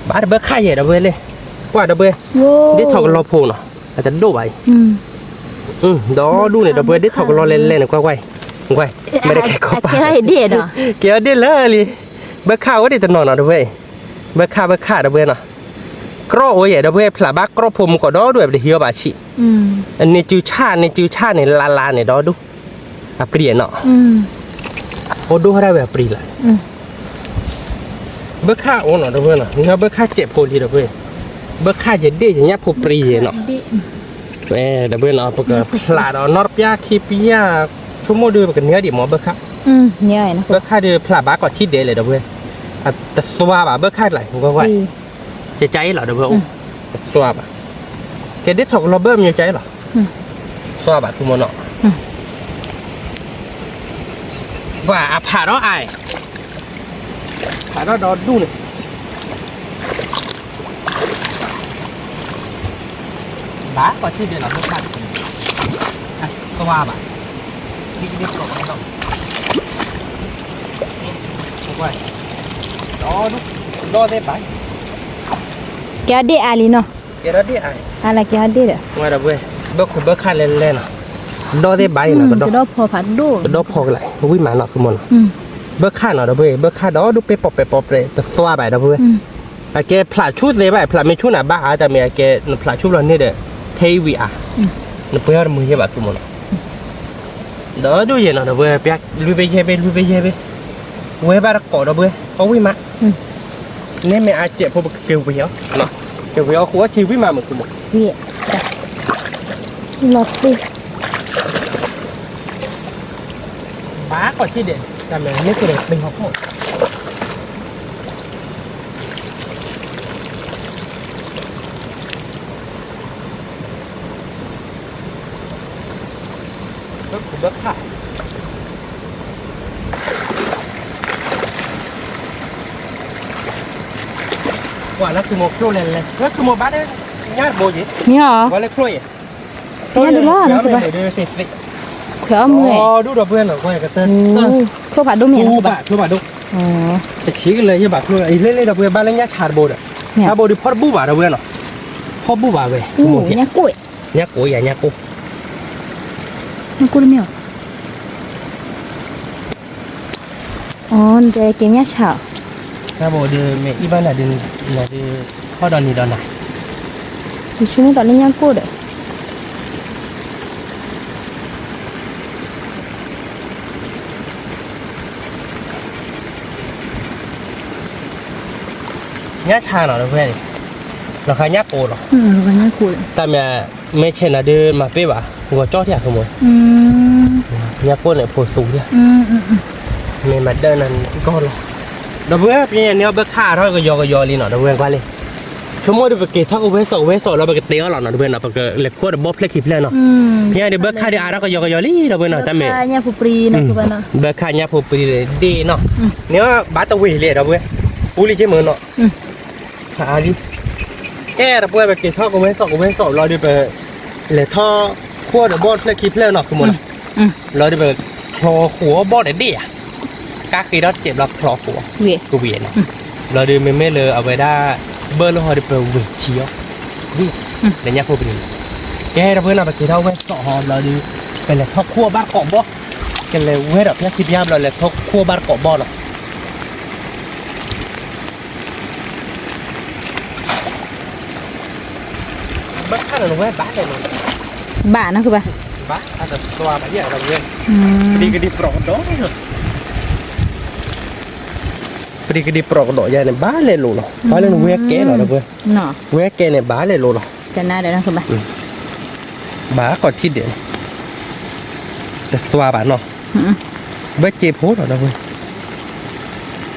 ဘၣ်တဘၢခၣ်ယဲၢ် ဒီပုၢ်ဝဲၢ်လဲၣ်, ကွၢ်ဒီပုၢ်ဝဲၢ်, ဒ့ၣ်ထီၣ်ကလီဖိနီၤ, အတဒိၣ်ဘၣ်အံၤ, ဒီဒူၣ်န့ၣ် ဒီပုၢ်ဝဲၢ် ဒ့ၣ်ထီၣ်ကလီလဲၤလဲၤန့ၣ် ကွၢ်ကွၢ်, ကွၢ်, မ့ၢ်တကဲကီးပာ်, ကဲအီၤဒ့ၣ်လၢလံ, ဘၢခၣ်အိၣ်ဒံးတနီၤနီၤ ဒီပုၢ်ဝဲၢ်, ဘၢခၣ် ဘၢခၣ် ဒီပုၢ်ဝဲၢ်နီၤ, ကြီအိၣ်ယဲၢ် ဒီပုၢ်ဝဲၢ် ဖျးဘၣ်ကြီဖိမူကီးဒီဒူၣ် ပတဟံးအီၣ်ဘၣ်ဆံး, န့ၢ်စုဆၣ် န့ၢ်စုဆၣ်န့ၣ် လါလါန့ၣ် ဒီဒူၣ်, အပြံနီၤ, အိၣ်ဒိၣ်ထီၣ်ဒၣ်ဝဲအပြံလီၤ, ဘၢခၣ်အိၣ်နီၤ ဒီပုၢ်ဝဲၢ်နီၤ, နဘၢခၣ်စဲးဖိလံ ဒီပုၢ်ဝဲၢ်, ဘၢခၣ်ယဲၢ်ဒ့ၣ်ယဲၢ်ညၣ်ဖိပြံယဲၢ်နီၤ, ဒီပုၢ်ဝဲၢ်နီၤ ပကဖျးဒီးနီတပျၢ်ခံပျၢ်, ဆိကမိၣ်ဒီး ပကန့ၢ်ဒံးမ့ၢ်ဘၢခၣ်, ဘၢခၣ်ဒီးဖျးဘၣ်ကိးထံၣ်ဒဲးလဲၣ် ဒီပုၢ်ဝဲၢ်, တသွါဘၣ် ဘၢခၣ်ကျါ, ကွၢ်ကွၢ်, ကကါအံၤလီၤ ဒီပုၢ်ဝဲၢ်, တသွါဘၣ်, ကဲဒ့ၣ်ထီၣ်ကလီဘၢမညိကါအံၤလီၤ, သွါဘၣ် ခုမိၢ်နီၤ, ပှၤအဖးဒီးအါအံၤ, ဖးဒီးဒီဒူၣ်န့ၣ် ဘၣ်ကိးထံၣ်ဒဲးလီၤ ဘၢခၣ်, သွါဘၣ်, ဒ်ကဒ့ၣ်ထီၣ်ကလီ, ဒီဒူၣ်, ဒီသ့ၣ်ဘၣ်, ကဲဒ့ၣ်အါလံနီၤ, ကဲဒ့ၣ်အါ, အါလၢကဲဒ့ၣ်ဒီး, ဝဲဒီပုၢ်ဝဲၢ်, ဘၢခိၣ်ဘၢခၣ်လဲၤလဲၤနီၤ, ဒီသ့ၣ်ဘၣ်အံၤနီၤ, ကဒီဖီဖးဒိၣ်, ကဒီဖီကလါ, ဝံၣ်မးနီၤ ခုမိၢ်နီၤ, ဘၢခၣ်နီၤ ဒီပုၢ်ဝဲၢ်, ဘၢခၣ်ဒီဒူၣ်ပ့ၢ်ပိာ်ပဲာ်ပိာ်ပဲာ် တသွါဘၣ် ဒီပုၢ်ဝဲၢ်, အကဲဖျးဆူၣ်သ့ဘၣ်, ဖျးမ့ၢ်ဆူၣ်န့ၣ် ဘၣ်အါတၢ်မ့ၢ်အကဲ နဖျးဆူၣ်ဘျီန့ၣ်ဒီး, ထဲအံၤဝံၤအါ, နပှဲၤအီၤတမုာ်ယဲၢ်ဘၣ် ခုမိၢ်နီၤ, ဒီဒူၣ်ယဲၢ်နီၤ ဒီပုၢ်ဝဲၢ်, လွံၢ်ဘ့ၣ်ယဲၢ်ဘ့ၣ် လွံၢ်ဘ့ၣ်ယဲၢ်ဘ့ၣ်, ဝဲဘၣ်တကိး ဒီပုၢ်ဝဲၢ်, အီၣ်ဝံၣ်မး, န့ၣ်မ့ၢ်အါစဲးဖိ ပကက့ၤဝံၤအီၤနီၤ, ဝံၤအီၣ်ဃူအီၣ်ထံဝံၤမးမုာ်ထူမး, ဝံၤ, လီၤတံၢ်, ဘၣ်ကီၢ်ထံၣ်ဒဲး, တၢ်မ့ၢ်န့ၣ်ကဒီးပ့ၤဟီၣ်ခိၣ် ဘၢခူဘၢခါ, ကွၢ်လၢသုမိၢ်ချိၣ်လဲၤလဲၤ လၢသုမိၢ်ဘၣ်ဒီး ညါတဘိယ့ၣ်, မ့ၢ်အီၤ, ဝဲလၢချိၣ်ယ့ၣ်, ညါဒုးလီၤနကဘၣ်, ခွဲးအီၣ်မုၢ်, ဒူၣ်ဒီးပှဲၤနီၤ ကွၢ်ကတၢၢ်, ချိၣ်ဖးဒိၣ်မ့ၢ်, ချိၣ်ဖးဒိၣ်, တဆံးကလၢၤယဘၣ်ချိၣ် အံၤလ့လ့ဒီးပှဲၤဘၣ်လၢညါဆးတဘိဒီး, တၢ်ဘိဒုးဖီၣ်တဘူၣ်ဘၣ်ဒီးပှဲၤနီၤ, ဖီၣ်ဘူၣ်ဘၣ်ဝဲ, ညါကိၢ်, ညါကိၢ်ယၤ ညါကိၢ်, ညါကိၢ်တမ့ၢ်အီၤ အီၤ နတဲကဲညၣ်ဆၣ်, တၢ်ဘိဒုးမ့ၢ်အံၣ်ဘၣ်နၤဒုး, နၤဒုး, ဟီၣ်ဒီးနံၤဒီးနၤ, ယဆိကမိၣ်သးလၢညၣ်ကိၢ်ဒီး ညၣ်ဆၣ်နီၤ တဝဲန့ၣ်, လီၤဃာ်ညၣ်ကိၢ်နီၤ, တၢ်မ့ၢ်, မ့ၢ်ဆဲးနၤဒုးမၤပ့ၢ်ဘၣ်, ဂီၤကၠီၣ်ထံၣ်အဖိမုၣ်, ညၣ်ကိၢ်န့ၣ်အဖိသူထံၣ်, မ့ၢ်မၤဒၢနၤကီၢ်လီၤ, ဒီပုၢ်ဝဲၢ် ပန့ၣ်အီၣ်ဘၢခါထီၣ်ကယီကယီလံနီၤ ဒီပုၢ်ဝဲၢ်ကွၢ်လံ, ဆိကမိၣ်ဒီးပက့ၤထီၣ်ကဝဲစီၣ်ကဝဲစီၣ်လီၤ ပကတဲအီၤလီၤနီၤ ဒီပုၢ်ဝဲၢ်နီၤ ပကလဲၤခိၣ်ဒီးဘီၣ်ဖျဲၣ်ခံဖျၢၣ်နီၤ, ဖဲညါဒီးဘၢခါဒီးအါထီၣ်ကယီကယီလံ ဒီပုၢ်ဝဲၢ်နီၤ တၢ်မ့ၢ် ဘၢခါညၣ်ဖိပြံနီၤ န့ၣ်ဘၣ်တဝ့ၤလံ ဒီပုၢ်ဝဲၢ်, ပူလံက့မုၢ်နီၤ, အါလံ, ကဲ ဒီပုၢ်ဝဲၢ် ပက့ၤထီၣ်ကဝဲစီၣ်ကဝဲစီၣ်လီၤဒီးပ လဲၤထီၣ်ခိၣ်ဒီးဘီၣ်ဖျဲၣ်ခံဖျၢၣ်နီၤ ခမုၣ်နီၤ, လီၤဒီးပချီဃိးအီၣ်ဘီၣ်ဒီးဒ့ၣ်ဧါ, ကါဃ့ထီၣ်တစဲးဘျီချီဃိးအီၣ်, ကဝံၤနီၤ, လီၤဒီးမ့မ့ၢ်လၢအဝဲဒၣ် ဘၢၣ်လၢဟီဒီးပဝ့ၤထံအီၤ, ဝံၤ, လၢညၣ်ဖိပန့ၣ်, ကဲ ဒီပုၢ်ဝဲၢ်နီၤ ပက့ၤထီၣ်ဝဲစီၣ်ဟီဘျီဒီး ပလဲၤထီၣ်ခိၣ်ဘၣ်တကိးဘီၣ်, ကလဲၤဝဲဒီးဖဲခံပျၢ်ဘျီ လဲၤထီၣ်ခိၣ်ဘၣ်တကိးဘီၣ်နီၤ ဘၣ်နီၤ ပဒံကဒံပြိးကဒီး, ပဒံကဒံပြိးကဒီးယါန့ၣ် ဘၣ်လဲၤလိာ်လီၤ ဘၣ်လၢနဝဲကဲလီၤ ဒီပုၢ်ဝဲၢ်, ဝဲကဲန့ၣ် ဘၣ်လဲၤလိာ်လီၤ, ဘၣ်ကီၢ်ထံၣ်ဒဲး, တသွါဘၣ်နီၤ, ဘၢစ့ဖိလီၤ ဒီပုၢ်ဝဲၢ်,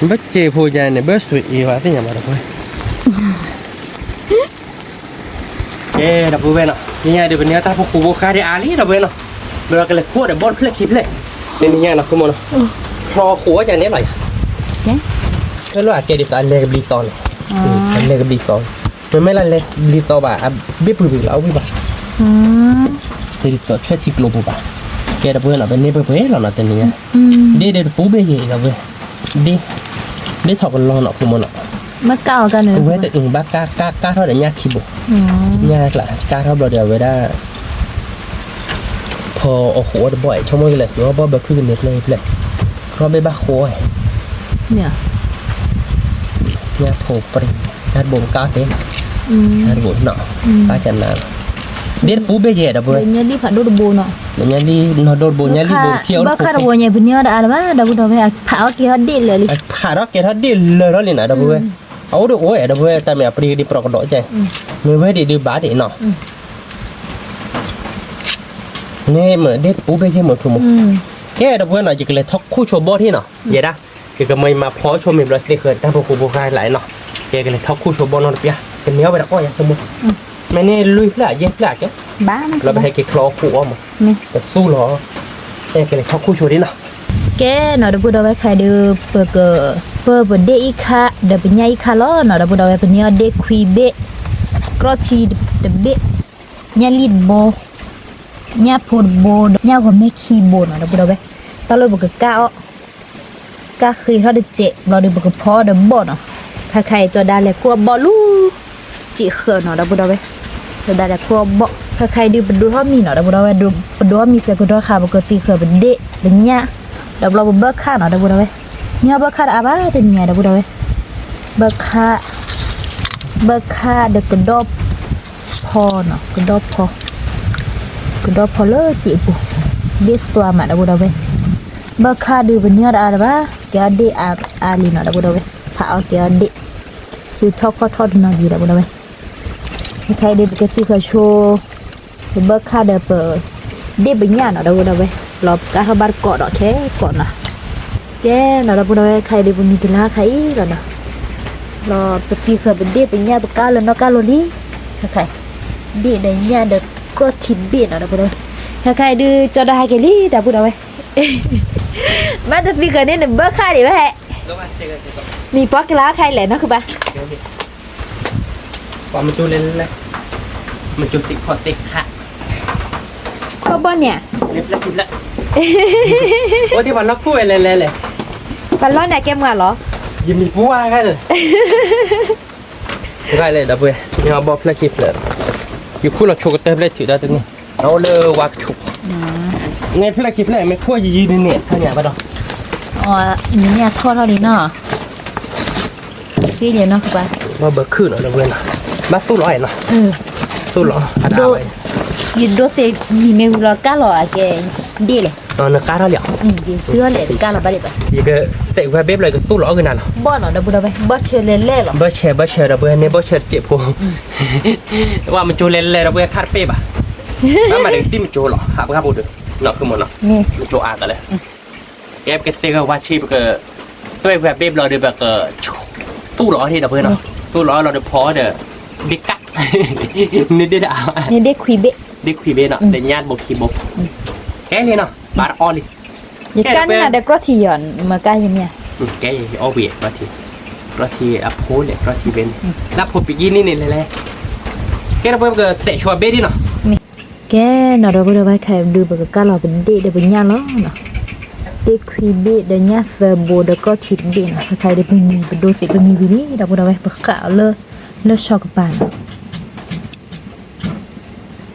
ဘၢစ့ဖိယါန့ၣ် ဘၢစွံအ့ၤဘၣ်သ့ၣ်ညါဘၣ် ဒီပုၢ်ဝဲၢ် ကဲ ဒီပုၢ်ဝဲၢ်နီၤ မ့ၢ်ညါဒီး ပန့ၢ်တၢ်ဖိဃူဖိဃါဒံးအါလံ ဒီပုၢ်ဝဲၢ်နီၤ, ဘျီကလဲၤခိၣ်ဒီးဘီၣ်တဖျၢၣ်ခံဖျၢၣ်, တနံၤညါနီၤ ခမုၣ်နီၤ, ချီဃိးအီၣ်ယါန့ၣ်လီၤယါ, ခဲလၢာ်အကဲဒ်သိးအလဲၤကဘျံးသီနီၤ, အလဲၤကဘျံးသီ, မ့မ့ၢ်လၢလဲၤကဘျံးသီဘၣ် အဘ့ၣ်ပှ့ၤပှ့ၤလီၤ အဝံၣ်ဘၣ်, တဒ်သိးဆွဲၣ်ထံကျိပူၤဘၣ်, ကဲ ဒီပုၢ်ဝဲၢ်နီၤ ပန့ၢ်ပှဲၤပှဲၤလီၤနီၤ တနံၤညါ, ဒ့ၣ်ဒီးတပူၤဘ့ၣ်ယဲၢ် ဒီပုၢ်ဝဲၢ် ဒ့ၣ်, ဒ့ၣ်ထီၣ်ကလီနီၤ ခမုၣ်နီၤ, အဝဲတအုၣ်ဘၣ်ကါ ကါ ကါထီၣ်ဒီးညၣ်ခံဘိ, ညၣ်ကျး ကါထီၣ်ဘျီဒီးအဝဲဒၣ် ဖီအီၣ်ဃိးအီၣ်တဘီၣ်အံၤ ဆိကမိၣ်ကလဲၤ သုအီၣ်ဘီၣ်ဘၢခုကန့ၢ်ဖျၢၣ်ဖျၢၣ်, ခီဘ့ၣ်ဘၣ်ဃိးအံၤ, ညၣ်ဖိပြံ, တၢ်တဘိကါဖဲ, တၢ်တဘိနီၤ, ဘၣ်ကနၤလီၤ, ဒ့ၣ်တပူၤဘ့ၣ်ယဲၢ် ဒီပုၢ်ဝဲၢ်, ညၣ်လံဖးဒိၣ်တဘိနီၤ, ညၣ်လံနီၢ်ဒိၣ်တဘိ ညၣ်လံဘိထံအီၣ်တဘိ, ဘၣ်ခါတဝီညါ ပန့ၢ်အီၣ်တအါလၢၤဘၣ် ဒီပုၢ်ဒီပုၢ်ဝဲၢ်, ဖးအီၣ်ကဲထီၣ်ဒ့ၣ်လၢာ်လံ, ဖးထီၣ်ကဲထီၣ်ဒ့ၣ်လၢာ်ထီၣ်လံနီၤ ဒီပုၢ်ဝဲၢ်, အအိၣ်ဒီးအိၣ်အဲၣ် ဒီပုၢ်ဝဲၢ် တၢ်မ့ၢ်အပဒံကဒံပြိးကဒီးကဲ, မ့ၢ်ဝဲဒံးဒုးဘၣ်ဒံးနီၤ မ့ၢ်မ့ၢ်ဒ့ၣ်တပူၤဘ့ၣ်ယဲၢ်မုၢ်ထူမုၢ်, ကဲ ဒီပုၢ်ဝဲၢ်နီၤ ယကလဲၤထီၣ်ခူၣ်ဆိဘီၣ်ထံၣ်နီၤ, ယဲဒၣ်, ယကမၤယမၤဖီဆိမ့ၢ်ဘျီသ့ဃၢၤတၢ်ဖိဃူဖိဃါလၢနီၤ, ယကလဲၤထီၣ်ခူၣ်ဆိဘီၣ်နီတပျၢ်, ကန့ၢ်အီၣ်ဝဲဒၣ်အီၣ်ယါဆိမိၣ်, မ့ၢ်န့ၢ်လွံၢ်ဖျၢၣ်ယဲၢ်ဖျၢၣ်ကဲ, လီၤပဟဲက့ၤချီအီၣ်ဃိးအီၣ်မး, တသူလီၤ, ကလဲၤထီၣ်ခူၣ်ဆိဒံးနီၤ ကဲနီၤ ဒီပုၢ်ဒီဝဲၢ်ခဲအံၤဒီး ပက, ပပဒ့ၣ်အံၤခါ ဒီးပညၣ်အံၤခါလီၤနီၤ ဒီပုၢ်ဒီဝဲၢ် ပန့ၢ်အီၣ်ဒ့ၣ်ခွံဘ့ၣ်, ကြီထံတဘ့ၣ်, ညၣ်လံၣ်တဘိ, ညၣ်ဖိတဘိဒီး ညၣ်ဂီၤမဲၢ်ခံဘိနီၤ ဒီပုၢ်ဒီဝဲၢ်, တၢ်လၢပကကၢ်အီၣ် ကၢ်ဃ့ထီၣ်တစဲး ဘျီဒီးပကဖီအီၣ်ဒီးဘီၣ်နီၤ, ခဲခါအံၤကၠီဒါလဲၤခိၣ်အီၣ်ဘီၣ်လူၤ စံးဃၢၤနီၤ ဒီပုၢ်ဒီဝဲၢ်, ကၠီဒါလဲၤခိၣ်အီၣ်ဘီၣ် ခဲခါအံၤဒုး ပဒိးထီၣ်မံနီၤ ဒီပုၢ်ဒီဝဲၢ်, ပဒိးထီၣ်မံစဲးကတီၢ်ခါ ပကသံဃၢၤပဒ့ၣ် ပညၣ်, ဒီးဘျီပဘၢခၣ်နီၤ ဒီပုၢ်ဒီဝဲၢ်, မ့ၢ်ဘၢခၣ်တအါဘၣ်တနံၤ ဒီပုၢ်ဒီဝဲၢ်, ဘၢခၣ်, ဘၢခၣ်ဒီးကဒီၣ်ဖီနီၤ ကဒီၣ်ဖီ ကဒီၣ်ဖီလၢစံာ်ပူၤ, ဒ့ၣ်သွါမး ဒီပုၢ်ဒီဝဲၢ်, ဘၢခၣ်ဒုးပန့ၢ်အီၣ်တအါလၢၤဘၣ်, ကဲအီၣ်ဒ့ၣ်အါလံနီၤ ဒီပုၢ်ဒီဝဲၢ်, ဖးအီၣ်ကဲအီၣ်ဒ့ၣ်, သုထီၣ်ခီၣ်ထီၣ်တနီၤဒံး ဒီပုၢ်ဒီဝဲၢ်, ခဲအံၤဒုး ပကသံဃာ်ဆိ ပဘၢခါဒီးပ ဒ့ၣ်ပညၣ်နီၤ ဒီပုၢ်ဒီဝဲၢ်, လီၤပကးထီၣ်ဘၣ်တကိးဒီးခဲကိးနီၤ. ကဲနီၤ ဒီပုၢ်ဒီဝဲၢ် ခဲအံၤဒုး ပမံၤကလါခါအံၤလီၤနီၤ. လီၤပသံဃာ်ပဒ့ၣ်ပညၣ် ပကးလၢနီၢ်ကါလီၤလံ. ခဲခါအံၤ ဒ့ၣ်ဒီးညၣ်ဒီး ကြီၢ်ထံဘ့ၣ်နီၤ ဒီပုၢ်ဒီဝဲၢ်. ခဲခါအံၤဒုး ကၠီဒီဟဲက့ၤလံ ဒီပုၢ်ဒီဝဲၢ်. မ့ၢ်တသံဃာ်န့ၣ် နဘၢခါဒံးဝဲဟဲ, မံၤပီကလါခါအံၤလဲၣ် နီၢ်ဃုဘၣ်. ပှၤမကၠိလဲၤလဲၤလဲၤ, မကၠိသ့ၣ်ခီၣ်သ့ၣ်ခါ, ခီၣ်ဘီန့ၣ်ဧါ, အိၣ်ဒံးပှၤလီၢ်ခိၣ်ဝဲလဲၤလဲၤလဲၤ, ပှၤလီၢ်န့ၣ်ကဲမုာ်လီၤ, ယမံၤပှၢ်ဂၤဒီး, တဂၤလဲၣ်ဒီပုၢ်ဝဲၢ်, မ့ၢ်အဘီၣ်ဖျၢၣ်ခံဖျၢၣ်, ယခူၣ်လီၤဆိကတၢၢ်ဖျၢၣ်ထုးဒီးတန့ၢ်, အအိၣ်လၢဝါကဆူး, န့ၣ်ဖျၢၣ်ခံဖျၢၣ် မ့ၢ်ခိၣ်ယံၤယံၤန့ၣ် ထီၣ်ညါဘၣ်ဒီး, အီၤ, မ့ၢ်အထီၣ်ထီၣ်လံနီၤ. သ့လံနီၤ ကဘၣ်, ဘၣ်ဘၢခုၣ်နီၤ ဒီပုၢ်ဝဲၢ်နီၤ, ဘၣ်သူၣ်လီၤအီၤနီၤ, သူၣ်လီၤ, ယဒိးသ့ၣ်မံၤမ့ၢ်ဝံၤလီၤ ကါလီၤအကဲ, ဒ့ၣ်လဲၣ်, နကါထီၣ်လံဧါ, ယကသ့ၣ်ဝဲဘ့ၣ်ဘျီ ယကသ့ၣ်ဝဲဘ့ၣ်ဘျီ ယကသူၣ်လီၤအီၤကနၤလီၤ, ဘီၣ်နီၤ ဒီပုၢ်ဝဲၢ်, ဘီၣ်ဆၢလဲၤလဲၤလီၤ, ဘီၣ်ဆၢ ဘီၣ်ဆၢ ဒီပုၢ်ဝဲၢ်, န့ၢ်ဘီၣ်ဆၢတစဲးဖိ, ဝဲမကၠိလဲၤလဲၤ ဒီပုၢ်ဝဲၢ် ခါတပ့ၢ်ဘၣ်, ဘၣ်မၤဒီးတံၢ်မကၠိလီၤ ဟးပှၢ်ဖိဒီး, နီၢ်မနီၤ, မကၠိအါကလဲၣ် ကဲပကသ့ၣ်ဝဲဝါဆံ ပက, တွဲၢ်ဝဲဘ့ၣ်ဘျီဒီး ပက, သူၣ်လီၤအီၤဒီး ဒီပုၢ်ဝဲၢ်နီၤ, သူၣ်လီၤအီၤလီၤဒီးဖီအီၤဒီး, ဒ့ၣ်ကၣ်, န့ၢ်ဒ့ၣ်တအါ, ဒ့ၣ်ခွံဘ့ၣ်, ဒ့ၣ်ခွံဘ့ၣ်နီၤ, ဒီးညၣ်တဘိခံဘိ, ကဲလံနီၤ, ဘၣ်တအီၣ်လံ, ယကါန့ၣ်နၤဒီးကြီၢ်ထံယီၤ, မကါယမ့ၢ်ဧါ, ကဲအီၣ်ဝံၤ, ကြီၢ်ထံအဖိလဲၣ်, ကြီၢ်ထံဘ့ၣ်န့ၣ်, လၢဖိပံၤကံန့ၣ်န့ၣ်လဲၤလဲၤ, ကဲဒီပုၢ်ဝဲၢ် ပကသဲးဆိအဘ့ၣ်ဒ်နီၤ ကဲနီၤ ဒီပုၢ်ဝဲၢ် ခဲအံၤဒုး ပကကါလီၤပဒ့ၣ်ဒီးပညၣ်လီၤနီၤ, ဒ့ၣ်ခွံဘ့ၣ်ဒီးညၣ်သၢဘိဒီးကြီၢ်ထံတဘ့ၣ်နီၤ, ခဲခါအံၤဒုး ပမံၤပဒိးသ့ၣ်ပမံၤဝံၤလံ ဒီပုၢ်ဝဲၢ် ပဃၣ်အီၤလၢ, လၢဆီကပၤနီၤ, ကါလီၤပဒ့ၣ်, ပဒ့ၣ်မ့ၢ်မံၤဘျီ ပကဖီဒီးဘီၣ်ဆၢနီၤ ဒီပုၢ်ဝဲၢ်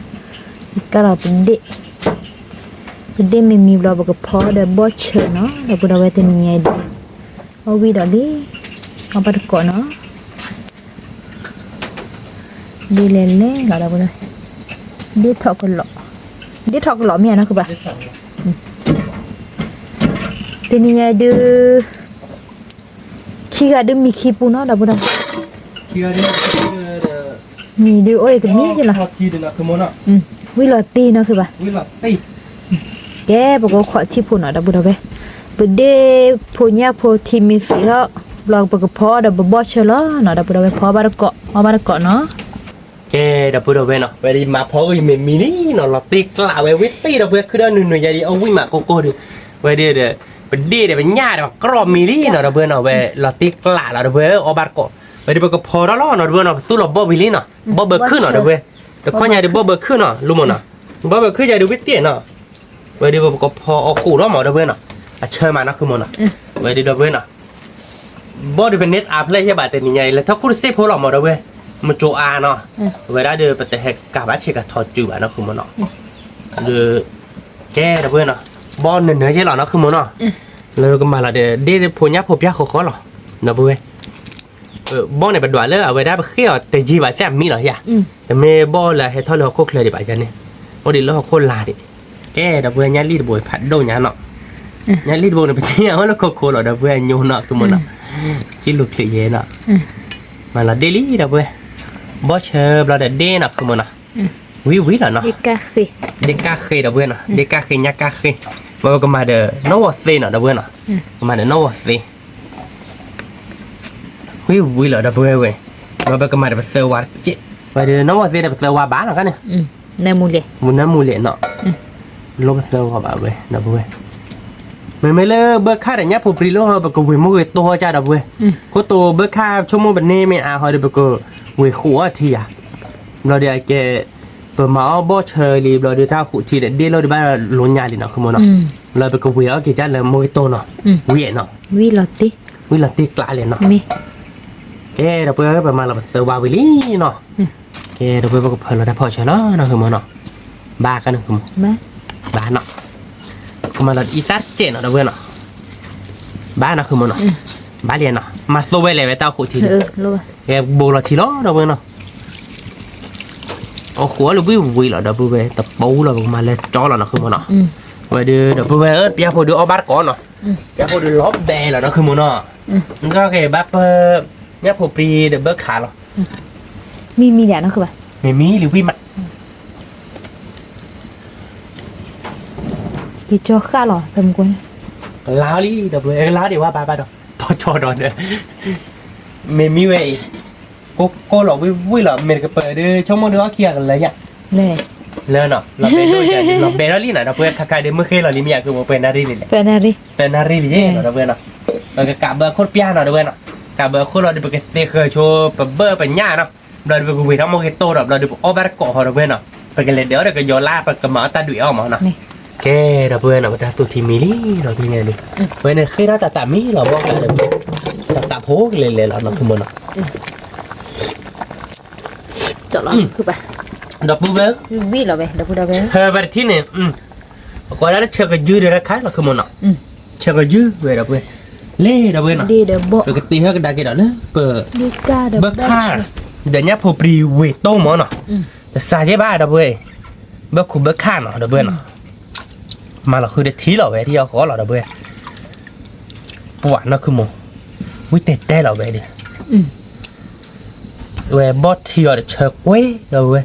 တနံၤညါအံၤဒုး, အီၣ်ဝံၤဒီးလံ, အီၣ်ဘၣ်တကိးနီၤ ဒ့ၣ်လဲၤလဲၤလီၤ ဒီပုၢ်ဝဲၢ်, ဒ့ၣ်ထီၣ်ကလီး, ဒ့ၣ်ထီၣ်ကလီးမ့ၢ်ဧါနီၢ်ဃုဘၣ်, တနံၤညါအံၤဒုး, ခံဂၤဒုးမံၤခံပူၤနီၤ ဒီပုၢ်ဝဲၢ်, မံၤဒုးအိၣ်အံၤကမံၤလီၤ, ဝံၤလီၤတ့ၢ်နီၢ်ဃုဘၣ် ကဲ ပကအိၣ်ခိးထံၣ်ဖိနီၤ ဒီပုၢ်ဝဲၢ်, ပဒ့ၣ်ဖိညၣ်ဖိထံမ့ၢ်သ့ၣ်ထီၣ်, ဘျီပကဖီဒီးပဘီၣ်ဆၢလီၤနီၤ ဒီပုၢ်ဝဲၢ်, ဖီဘၣ်တကိး, အီၣ်ဘၣ်တကိးနီၤ, ကဲ ဒီပုၢ်ဝဲၢ်နီၤ, ဝဲဒၣ်မၤဖီဂံၢ်မ့ၢ်မံၤလံနီၤ, လီၤတ့ၢ်ကျးဝဲဝံၤတ့ၢ် ဒီပုၢ်ဝဲၢ်, ခုဒီးနုာ်နုာ်ယၤဒ်အီၣ်ဝံၤမးကိၢ်ကိၢ်ဒီး, ဝဲဒၣ်ဒီး, ပဒ့ၣ်ဒီးပညၣ်ဒီးပကြီၢ်မံၤလံနီၤ ဒီပုၢ်ဝဲၢ်နီၤ, ဝဲလီၤတ့ၢ်ကျးလီၤ ဒီပုၢ်ဝဲၢ်, အီၣ်ဘၣ်တကိး, ဝဲဒၣ်ပကဖီထီၣ်လီၤနီၤ ဒီပုၢ်ဝဲၢ်နီၤ, ပသူၣ်လီၤဘီၣ်ဝံၤလံနီၤ, ဘီၣ်ဘၢခုၣ်နီၤ ဒီပုၢ်ဝဲၢ်, တခီညါဒုးဘီၣ်ဘၢခုၣ်နီၤ လူမၢ်နီၤ, ဘီၣ်ဘၢခုၣ်ယၤဒုးဝံၤတ့ၢ်နီၤ ဝဲဒၣ်ပကဖီအီၣ်ဃိးလီၤမး ဒီပုၢ်ဝဲၢ်နီၤ, အဆၢမးနီၤ ဃုမၢ်နီၤ, ဝဲဒၣ် ဒီပုၢ်ဝဲၢ်နီၤ, ဘီၣ်ဒုးပန့ၢ်တအါဖျၢၣ်ယဲၢ်ဘၣ် တနံၤညါအံၤ လဲၤထီၣ်ခူၣ်တစ့ၢ်ဖိလီၤမး ဒီပုၢ်ဝဲၢ်, မကၠိအါနီၤ, ဝဲဒၣ်ဒီးပတဟဲကးဘၣ်ဆ့ကၤထီၣ်စုဘၣ်နီၤ ဃုမၢ်နီၤ, ဒီး, ကဲ ဒီပုၢ်ဝဲၢ်နီၤ, ဘီၣ်နၢၤနၢၤယဲၢ်လီၤနီၤ ဃုမၢ်နီၤ, လၢကမၤလီၤဒီး ဒ့ၣ်ဖိညၣ်ဖိပျၢ်ဃီဃီလီၤ, ဒီပုၢ်ဝဲၢ် ဘီၣ်န့ၣ် ပဒွးလၢအဝဲဒၣ်ပဃ့အီၤတယံာ်ဘၣ်သ့ၣ်အမံၤလီၤယၤ, တမ့ၢ်ဘီၣ်လၢဟဲထီၣ်လၢဟီၣ်ခိၣ်ချၢဒံးဘၣ်ယၤန့ၣ်, အိၣ်ဒံးလၢဟီၣ်ခိၣ်လာ်ဒံး, ကဲ ဒီပုၢ်ဝဲၢ် ညၣ်လံၣ်တဘိဖးဒိၣ်ညါနီၤ, ညၣ်လံၣ်တဘိန့ၣ် ပထံၣ်အအိၣ်လၢခိခိလီၤ ဒီပုၢ်ဝဲၢ် အညိနီၤ သုမၢ်နီၤ, ကံလိာ်ချံးယဲနီၤ, မၤလီၤဒ့ၣ်လံ ဒီပုၢ်ဝဲၢ်, ဘီၣ်ဆၢဘျီဒီးဒ့ၣ်နီၤ သုမၢ်နီၤ, ဝံၤဝံၤလီၤနီၤ, ဒ့ၣ်ကၣ်ဃ့ ဒီပုၢ်ဝဲၢ်နီၤ, ဒ့ၣ်ကၣ်ဃ့ ညၣ်ကၣ်ဃ့, ဝဲပကမၤဒီးနီၣ်ဝီၤသ့နီၤ ဒီပုၢ်ဝဲၢ်နီၤ, ကမၤဒီးနီၣ်ဝီၤသ့ ဝံၤဝံၤလီၤ ဒီပုၢ်ဝဲၢ်ဝဲ, ဒီးပကမၤဒီးပသၢဝါတကဲး, ဝဲဒီးနီၣ်ဝီၤသ့ဒီးပသၢဝါဘၣ်နီၤခါန့ၣ်, မုၢ်နၢမူလ့ၤနီၤ, လိၣ်ပသၢဝါဘၣ်ဝဲ ဒီပုၢ်ဝဲၢ်, မ့မ့ၢ်လၢဘၢခါဒီးညၣ်ဖိပြံလီၤ ပကဝ့ၤမိၢ်ဂ့ၤတိၢ်ဟီၣ်ကၢ် ဒီပုၢ်ဝဲၢ်, ခိၣ်တိဘၢခါဆိကမိၣ်ပန့ၢ်မ့ၢ်အါဟီဒီး ပကဝ့ၤဃုာ်အီၣ်ထံယၤ, ဘျီဒီးအကဲ ပမၤအီၣ်ဘီၣ်ဆၢလံ ဘျီဒီးတၢ်ဃုာ်ထံဒီးဒ့ၣ်လီၤဒီးဘၣ်လိညါလံနီၤ သုမၢ်နီၤ, ဘျီပကဝ့ၤအီၣ်က့ၤကၢ်လၢမိၢ်ဂ့ၤတိၢ်နီၤ, ဝံၤနီၤ, ဝံၤလီၤတ့ၢ်ကျးလဲၣ်နီၤ, ကဲ ဒီပုၢ်ဝဲၢ် ပမၤလီၤပသၢဝါဝံၤလံနီၤ, ကဲ ဒီပုၢ်ဝဲၢ် ပကဖၢလီၤတၢ်ဖီၣ်ဆၢလီၤနီၤ သုမၢ်နီၤ, ဘၣ်ကန့ၣ် သုမၢ်, ဘၣ်နီၤ, ကမၤလီၤအံသၣ်တကဲးနီၤ ဒီပုၢ်ဝဲၢ်နီၤ, ဘၣ်နီၤ သုမၢ်နီၤ, ဘၣ်လံနီၤ မၤသိဝဲလဲၣ်ဝဲတၢ်ဃုာ်ထံလံ, ကဲ ဘိလီၤထံလီၤ ဒီပုၢ်ဝဲၢ်နီၤ, အဃိလၢဝံၤဝံၤလီၤ ဒီပုၢ်ဝဲၢ် တပူၤလီၤ ပကမၤလၢကၠီလီၤနီၤ သုမၢ်နီၤ, ဝဲဒီး ဒီပုၢ်ဝဲၢ်ဧၢ ပျၢ်ဖိဒုးအီၣ်ဘၣ်တကိးနီၤ, ပျၢ်ဖိဒုးလီၤဘဲလီၤနီၤ သုမၢ်နီၤ, နကက့ၤဘၣ်ပၢ ညၣ်ဖိပြံဒီးဘၢခးလီၤ, မံမံဒၣ်နီၤ ဃုဘၣ် မ့ၢ်မံလံဝံၣ်မး, က့ၤကၠီဃၣ်လီၤ, ကလါလံ ဒီပုၢ်ဝဲၢ်, ကလါဒံးဝဲဘၣ်ဘၣ်ဒီး ပီၢ်ကၠီဒီးဒီး မ့ၢ်မံဝဲအံၤ, ကိၢ်ကိၢ်လီၤဝံၣ်ဝံၣ်လီၤ, မ့ၢ်တကပၤဒီး ဆိကမိၣ်ဒီးအီၣ်ခံဂၤကလၢာ်ညါ, လၢနီၤ လီၤဘဲဒိၣ် လီၤဘဲထီၣ်လံနီၤ ဒီပုၢ်ဝဲၢ်, ခါခါဒီးမုၢ်ဃ့လီၤလံ မ့ၢ်ယၤကမ့ၢ်ပှဲၤနၣ်ရံၣ်လံလဲၣ်, ပှဲၤနၣ်ရံၣ်လံယဲနီၤ ဒီပုၢ်ဝဲၢ်နီၤ, ပကကးဘၢအခိၣ်တပျၢ်နီၤ ဒီပုၢ်ဝဲၢ်နီၤ, ကးဘၢအခိၣ်လီၤဒီး ပကသ့ဃၢၤဆိ ပဘၢပညၣ်နီၤ, ဘျီဒီးပကဝ့ၤထီၣ်မိၢ်ဂ့ၤတိၢ်ဒီး ဘျီဒီးပအီၣ်ဘၣ်တကိးဟီ ဒီပုၢ်ဝဲၢ်နီၤ, ပကလဲၤဒၢးအီၣ်ဒီးကယီၤလါ ပကမၤအီၣ်တၢ်ဒွံးအီၣ်မးနီၤ, ကဲ ဒီပုၢ်ဝဲၢ်နီၤ ပတၢ်သူၣ်ထံမံလံနီၤ ဖဲညါဒီး, ဝဲန့ၣ်ဃ့ထီၣ်တၢ်တၢ်မံလီၤ ဘီကျါဒီး တၢ်တၢ်ဖိကလဲၤလဲၤလီၤနီၤ ဖုမိၢ်နီၤ ဒီပုၢ်ဝဲၢ်, ဟဲဘၣ်တထံၣ်န့ၣ်, အကိးဒၣ်လၢဆၢကယုၢ်ဒီးတၢ်ခါလီၤ ဖုမိၢ်နီၤ, ဆၢကယုၢ်ဝဲ ဒီပုၢ်ဝဲၢ်, လ့ ဒီပုၢ်ဝဲၢ်နီၤ, ပကတ့ဟဲကဒါက့ၤဒီးလၢပ ဘၢခၣ်, ဒီးညၣ်ဖိပြံဝ့ၤတိၢ်မးနီၤ, တစးကဲဘၣ် ဒီပုၢ်ဝဲၢ်, ဘၢခူးဘၢခၣ်နီၤ ဒီပုၢ်ဝဲၢ်နီၤ, မၤလီၤဃုတထံၣ်လီၤဝဲ ထံအီၣ်ဃီလီၤ ဒီပုၢ်ဝဲၢ်, ပှၤနီၢ်ခုမိၢ်, ဝံၣ်တဲာ်တဲာ်လီၤဝဲဒီး ဝဲဘီၣ်ထံအီၤဒီးဆၢကွဲ ဒီပုၢ်ဝဲၢ်,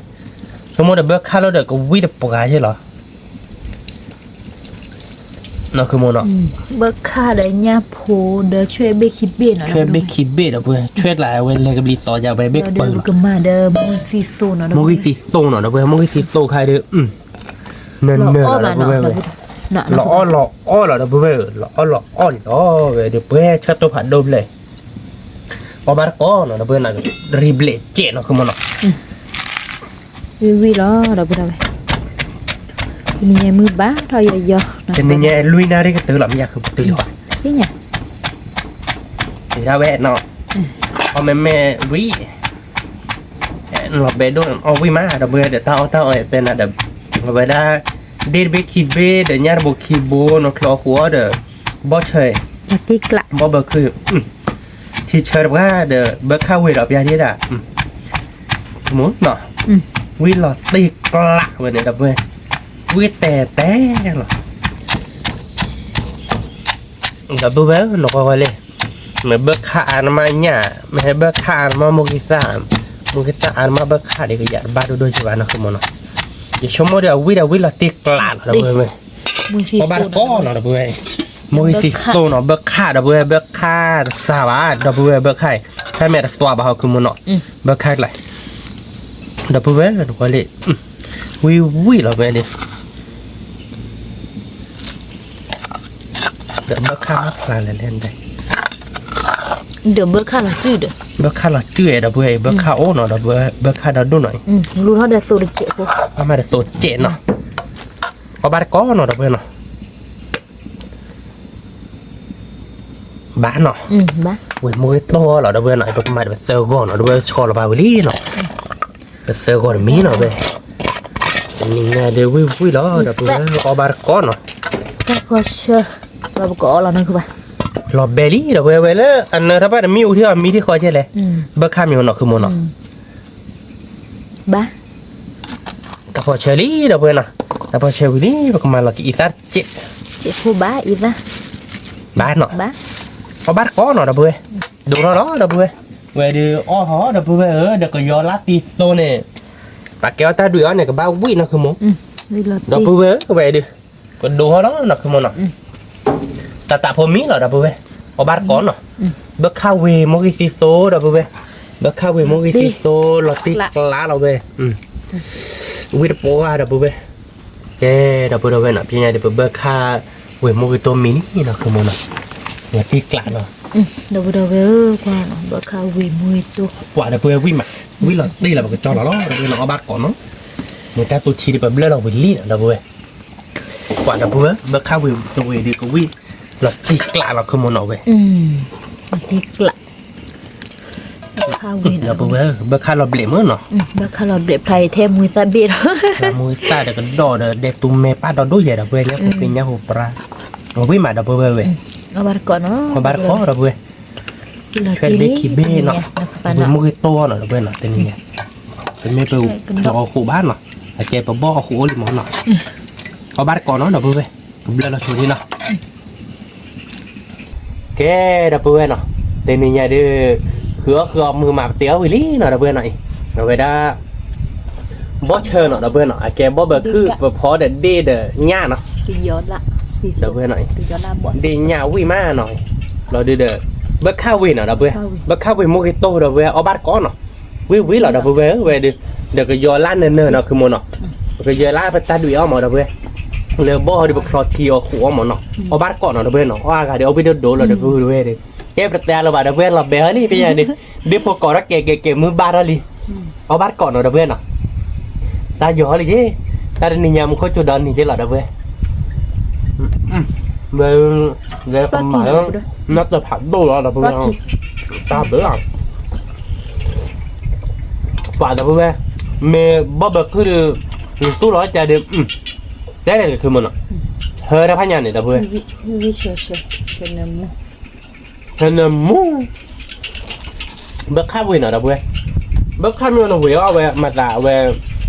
ဆိကမိၣ်ဒီးဘၢခၣ်လီၤဒီးကဝံၣ်တပှၤယဲလီၤ, နီၢ်ခုမိၢ်နီၤ, ဘၢခၣ်ဒီးညၣ်ဖိဒီးဆွဲၣ်ဘ့ၣ်ခံဘ့ၣ်နီၤ, ဆွဲၣ်ဘ့ၣ်ခံဘ့ၣ် ဒီပုၢ်ဝဲၢ်, ဆွဲၣ်တလးဝဲလဲၤကဘျံးသီယၤဝဲဘ့ၣ်ပၢၢ်လီၤ, မိၢ်ဂံၢ်သံသိနီၤ ဒီပုၢ်ဝဲၢ်, မိၢ်ဂံၢ်သံသိနီၤ ဒီပုၢ်ဝဲၢ်, မိၢ်ဂံၢ်သံသိခါဒီး နၢၤနၢၤလီၤ ဒီပုၢ်ဝဲၢ်, လီၤအီၣ်လီၤအီၣ်လီၤ ဒီပုၢ်ဝဲၢ်, လီၤအီၣ်လီၤအီၣ်လီၤဝဲဒီး ပှဲၤဆၢတိၢ်ဖးဒိၣ်ဘျဲၣ် အီၣ်ဘၣ်တကိးနီၤ ဒီပုၢ်ဝဲၢ်နီၤ, ရံဘျဲၣ်စဲးနီၢ်ခုမိၢ်နီၤ, ဝံၣ်ဝံၣ်လီၤ ဒီပုၢ်ဝဲၢ်, တနံၤညါမုၢ်ဘၣ်ထီၣ်ယီၤယီၤ, တနံၤညါလွံၢ်နၣ်ရံၣ်ကတုၤလီၤ မ့ၢ်ယၤခုပတုၤလံ, သ့ၣ်ညါ, တဝဲနီၤ, အီၣ်မ့မ့ၢ်ဝံၣ် လီၤဘဲဒိၣ်အီၣ်ဝံၣ်မး ဒီပုၢ်ဝဲၢ်ဒီး တၢ်အီၣ်တၢ်အီတဲနၤဒီး အဝဲဒၣ် ဒ့ၣ်တဘ့ၣ်ခံဘ့ၣ်ဒီးညၣ်တဘိခံဘိနီၤ ချီဃိအီၣ်ဒီး ဘီၣ်ဆၢ, ဘီၣ်ဘၢခု, ထံဆၢတပှၢ်ဒီး ဘၢခၣ်ဝ့ၤဒီးပျၢ်ဒံးဒၣ်, မ့ၢ်နီၤ, ဝံၣ်လီၤတ့ၢ်ကျးဝဲန့ၣ် ဒီပုၢ်ဝဲၢ်, ဝံၣ်တဲာ်တဲာ်လီၤ ဒီပုၢ်ဝဲၢ် နကွၢ်ဝဲလံ, မ့ၢ်ဘၢခၣ်အါနမးညၣ်, မ့ၢ်ဟဲဘၢခၣ်အါနမးမိၢ်ဂံၢ်သၣ်, မိၢ်ဂံၢ်သၣ်အါနမးဘၢခၣ်ဒီးကယၤတဘၣ်ဒိၣ်ဒိၣ်က့ဘၣ်နီၢ်ခိမိၢ်နီၤ, ယဆိကမိၣ်ဒီးအဝံၣ်ဒီးဝံၣ်လီၤတ့ၢ်ကျးလီၤ ဒီပုၢ်ဝဲၢ်, အီၣ်ဘၣ်တကိးနီၤ ဒီပုၢ်ဝဲၢ်, မိၢ်ဂံၢ်သံသိနီၤ ဘၢခၣ် ဒီပုၢ်ဝဲၢ်, ဘၢခၣ်တစှၤဘၣ် ဒီပုၢ်ဝဲၢ် ဘၢခၣ်, ခဲမ့ၢ်တသွးဘၣ်ဟီၣ်ခိမိၢ်နီၤ, ဘၢခၣ်ကျါ ဒီပုၢ်ဝဲၢ် နကွၢ်လံ, ဝံၣ်ဝံၣ်လီၤဝဲန့ၣ် ဒီးဘၢခၣ်မ့ၢ်ဖျါလဲၣ်လဲၣ်, ဒီးဘၢခၣ်လီၤစုၣ်ဒီး, ဘၢခၣ်လီၤစုၣ်အဲၣ် ဒီပုၢ်ဝဲၢ်အံၤ ဘၢခၣ်အိၣ်နီၤ ဒီပုၢ်ဝဲၢ် ဘၢခၣ်ဒီဒိၣ်နီၤအံၤ, လူၤထီၣ်ဒီးသိးတစဲးဖိ, အမၤဒီးသိးစဲးနီၤ, အီၣ်ဘၣ်တကိးနီၤ ဒီပုၢ်ဝဲၢ်နီၤ ဘၣ်နီၤ, ဝံၤမိၢ်ဂ့ၤတီၢ်လီၤ ဒီပုၢ်ဝဲၢ်နီၤ, ပကမၤဒီးပသၢဂီၢ်နီၤ ဒီပုၢ်ဝဲၢ် ဆှီလီၤဘၣ်ဝံၤလံနီၤ, ပသၢဂီၢ်တမံၤနီၤဝဲ, တနံၤညါဒီးဝံၣ်ဝံၣ်လီၤ ဒီပုၢ်ဝဲၢ် အီၣ်ဘၣ်တကိးနီၤ, တၢ်ဖီဆၢ, လီၤပကအီၣ်လီၤနီၤခုဘၣ်, လီၤဘဲလံ ဒီပုၢ်ဝဲၢ် ဝဲလၢအနၢၤတၢ်ဘၣ်တမံၤအိၣ်ထံၣ်အီၤမံထံၣ်ဃီကဲလဲၣ်, ဘၢခၣ်မံၤအိၣ်နီၤ ခုမိၢ်နီၤ ဘၣ်, တၢ်ဖီဆၢလံ ဒီပုၢ်ဝဲၢ်နီၤ, တၢ်ဖီဆၢဝံၤလံ ပကမၤလီၤက့ၤအံသၣ်တစဲး, စဲးဖိဘၣ်အံသၣ်, ဘၣ်နီၤ, အီၣ်ဘၣ်တကိးနီၤ ဒီပုၢ်ဝဲၢ်, ဒိၣ်ထီၣ်လီၤ ဒီပုၢ်ဝဲၢ်, ဝဲဒုးအီၣ်ထီၣ် ဒီပုၢ်ဝဲၢ်ဧၢ, ဒီးကယီၤလါသံသိန့ၣ်, ပာ်ကဲအီၣ်တၢ်ဒွံးအီၣ်န့ၣ် ကဘၣ်ဝံၣ်နီၤ ခုမိၢ်, ဒီပုၢ်ဝဲၢ်ဧၢ ဝဲဒုး, ကဒိၣ်ထီၣ်လီၤနီၤ ခုမိၢ်နီၤ တၢ်တၢ်ဖိမံၤလီၤ ဒီပုၢ်ဝဲၢ်, အီၣ်ဘၣ်တကိးနီၤ, ဘၢခၣ်ဝ့ၤမိၢ်ဂံၢ်သံသိ ဒီပုၢ်ဝဲၢ်, ဘၢခၣ်ဝ့ၤမိၢ်ဂံၢ်သံသိ လီၤတံၢ်ကျးလီၤဝဲ, ဝံၣ်တပှၢ် ဒီပုၢ်ဝဲၢ်, ကဲ ဒီပုၢ်ဝဲၢ်နီၤ, ဖဲညါဒီး ပဘၢခၣ်ဝ့ၤမိၢ်ဂံၢ်သိမံၤန့ၣ်နီၤ ခုမိၢ်နီၤ, လီၤတံၢ်ကျးနီၤ, ဒီပုၢ်ဝဲၢ် ကွၢ် ဘၢခၣ်ဝ့ၤမိၢ်ဂံၢ်သိ, ကွၢ် ဒီပုၢ်ဝဲၢ် ဝံၣ်မး, ဝံၣ်လီၤတံၢ်လီၤ ပကကၠီလီၤလီၤ ဒီပုၢ်ဝဲၢ်နီၤ, အီၣ်ဘၣ်တကိးနီၤ, မ့ၢ်တၢ်သူၣ်ထံဒီး ပဘျၢလီၤဝံၤလံနီၤ ဒီပုၢ်ဝဲၢ် ကွၢ် ဒီပုၢ်ဝဲၢ်, ဘၢခၣ်ဝ့ၤတဝ့ၤဒီး ကဝံၣ်လီၤတံၢ်ကျးလီၤ ခုမိၢ်နီၤဝဲ, လီၤတံၢ်ကျး, ဒီပုၢ်ဝဲၢ်, ဘၢခၣ်လီၤဘျဲးမ့ၢ်နီၤ, ဘၢခၣ်လီၤဘျဲး ဖျါအံၤထဲမိၢ်သၣ်ဘ့ၣ်လီၤ, မိၢ်သၣ်ဒီးကဒီးဒီး ဒဲးတူမဲာ်ပၢ်ဒီဒိၣ်ယဲၢ် ဒီပုၢ်ဝဲၢ်, ညၣ်ဖိပရၢ်, ဝံၣ်မး ဒီပုၢ်ဝဲၢ်ဝဲ, အီၣ်ဘၣ်တကိးနီၤ, အီၣ်ဘၣ်တကိး ဒီပုၢ်ဝဲၢ်, ဆွဲၣ်တဘ့ၣ်ခံဘ့ၣ်နီၤ, မိၢ်ဂ့ၤတိၢ်နီၤ ဒီပုၢ်ဝဲၢ်နီၤ, တနံၤညါ, ပမ့ၢ်ပအီၣ်ဃိာ်ဘၣ်နီၤ, အကဲပဘီၣ်အီၣ်ဃိာ်အိၣ်လံမ့ၢ်နီၤ, အီၣ်ဘၣ်တကိးနီၤ ဒီပုၢ်ဝဲၢ်, ကဘျၢလီၤဆိဒံနီၤ, ကဲ ဒီပုၢ်ဝဲၢ်နီၤ, တနံၤညါဒီး, ဃုအီၣ်ဃုအီမုာ်မး ပတ့အီၣ်ဝံၤလံနီၤ ဒီပုၢ်ဝဲၢ်နီၤအံၤ, အဝဲဒၣ်, ဘီၣ်ဆၢနီၤ ဒီပုၢ်ဝဲၢ်နီၤ, အကဲဘီၣ်ဘၢခုၣ် ပဖီဒီးဒ့ၣ်ဒီးညၣ်နီၤ, ဒီပုၢ်ဝဲၢ်နီၤ, ဒ့ၣ်ညၣ်ဝံၣ်မးနီၤ, လီၤဒုဒီး ဘၢခၣ်ဝ့ၤနီၤ ဒီပုၢ်ဝဲၢ်, ဘၢခၣ်ဝ့ၤမိၢ်ဂ့ၤတိၢ် ဒီပုၢ်ဝဲၢ်, အီၣ်ဘၣ်တကိးနီၤ, ဝံၣ်ဝံၣ်လီၤ ဒီပုၢ်ဝဲၢ်ဧၢ, ဝဲဒု, ဒီးကယီၤလၢ်နၢၤနၢၤနီၤ ခုမိၢ်နီၤ, ကယီၤလၢ်ပတၢ်ဒွံၣ်အီၣ်မး ဒီပုၢ်ဝဲၢ်, လၢဘီၣ်ဟီဒုပချီထံအီၤဃိးအီၣ်မးနီၤ, အီၣ်ဘၣ်တကိးနီၤ ဒီပုၢ်ဝဲၢ်နီၤ, အီၣ်အါဂၤဒီး အီၣ်ဘ့ၣ်ဒိၣ်ဒိၣ်လီၤ ဒီပုၢ်ဝဲၢ်ဒီး, ကဲပတတဲလၢၤဘၣ် ဒီပုၢ်ဝဲၢ် လီၤဘဲဟီလံ ပယဲၢ်န့ၣ်, ဒ့ၣ်ဖိကိးထီၣ်ကဲကဲကဲမုၢ်ဘၣ်ထီၣ်လံ အီၣ်ဘၣ်တကိးနီၤ ဒီပုၢ်ဝဲၢ်နီၤ, တၢ်ယီၤလံက့, တၢ်တနံၤညါမူခိၣ်ကၠိဒီနံၤက့လီၤ ဒီပုၢ်ဝဲၢ်, ဝဲ, ဝဲကမၤလၢ, နီၢ်တဖးဒိၣ်လီၤ ဒီပုၢ်ဝဲၢ်, တၢ်ဘျုးလီၤ, ပှၤ ဒီပုၢ်ဝဲၢ်, မ့ၢ်ဘီၣ်ဘၢခုၣ်ဒီး, နသူၣ်လီၤကဒီး, တဲလဲၣ်လၢခုမၢ်နီၤ, ဟဲတၢ်ဖးညါန့ၣ် ဒီပုၢ်ဝဲၢ် ဆၢနၢမူ, ဘၢခၣ်ဝ့ၤနီၤ ဒီပုၢ်ဝဲၢ်, ဘၢခၣ်မ့ၢ်နဝ့ၤအီၣ်ဝဲ မၤသးဝဲ,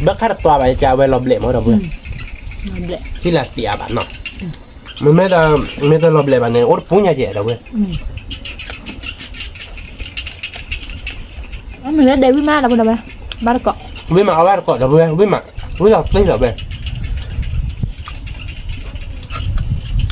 ဘၢခၣ်တသွါဘၣ် ယကဝဲလီၤဘျဲးမး ဒီပုၢ်ဝဲၢ်, ထံၣ်လၢသံးအါဘၣ်နီၤ, မ့မ့ၢ်ဒီး, မ့ၢ်တလီၤဘျဲးဘၣ်န့ၣ် အိၣ်တပူၤညါကဲ ဒီပုၢ်ဝဲၢ် မ့ၢ်လၢဒဲးဝံၣ်မး ဒီပုၢ်ဝဲၢ်, ဘၣ်တကိး, ဝံၣ်မး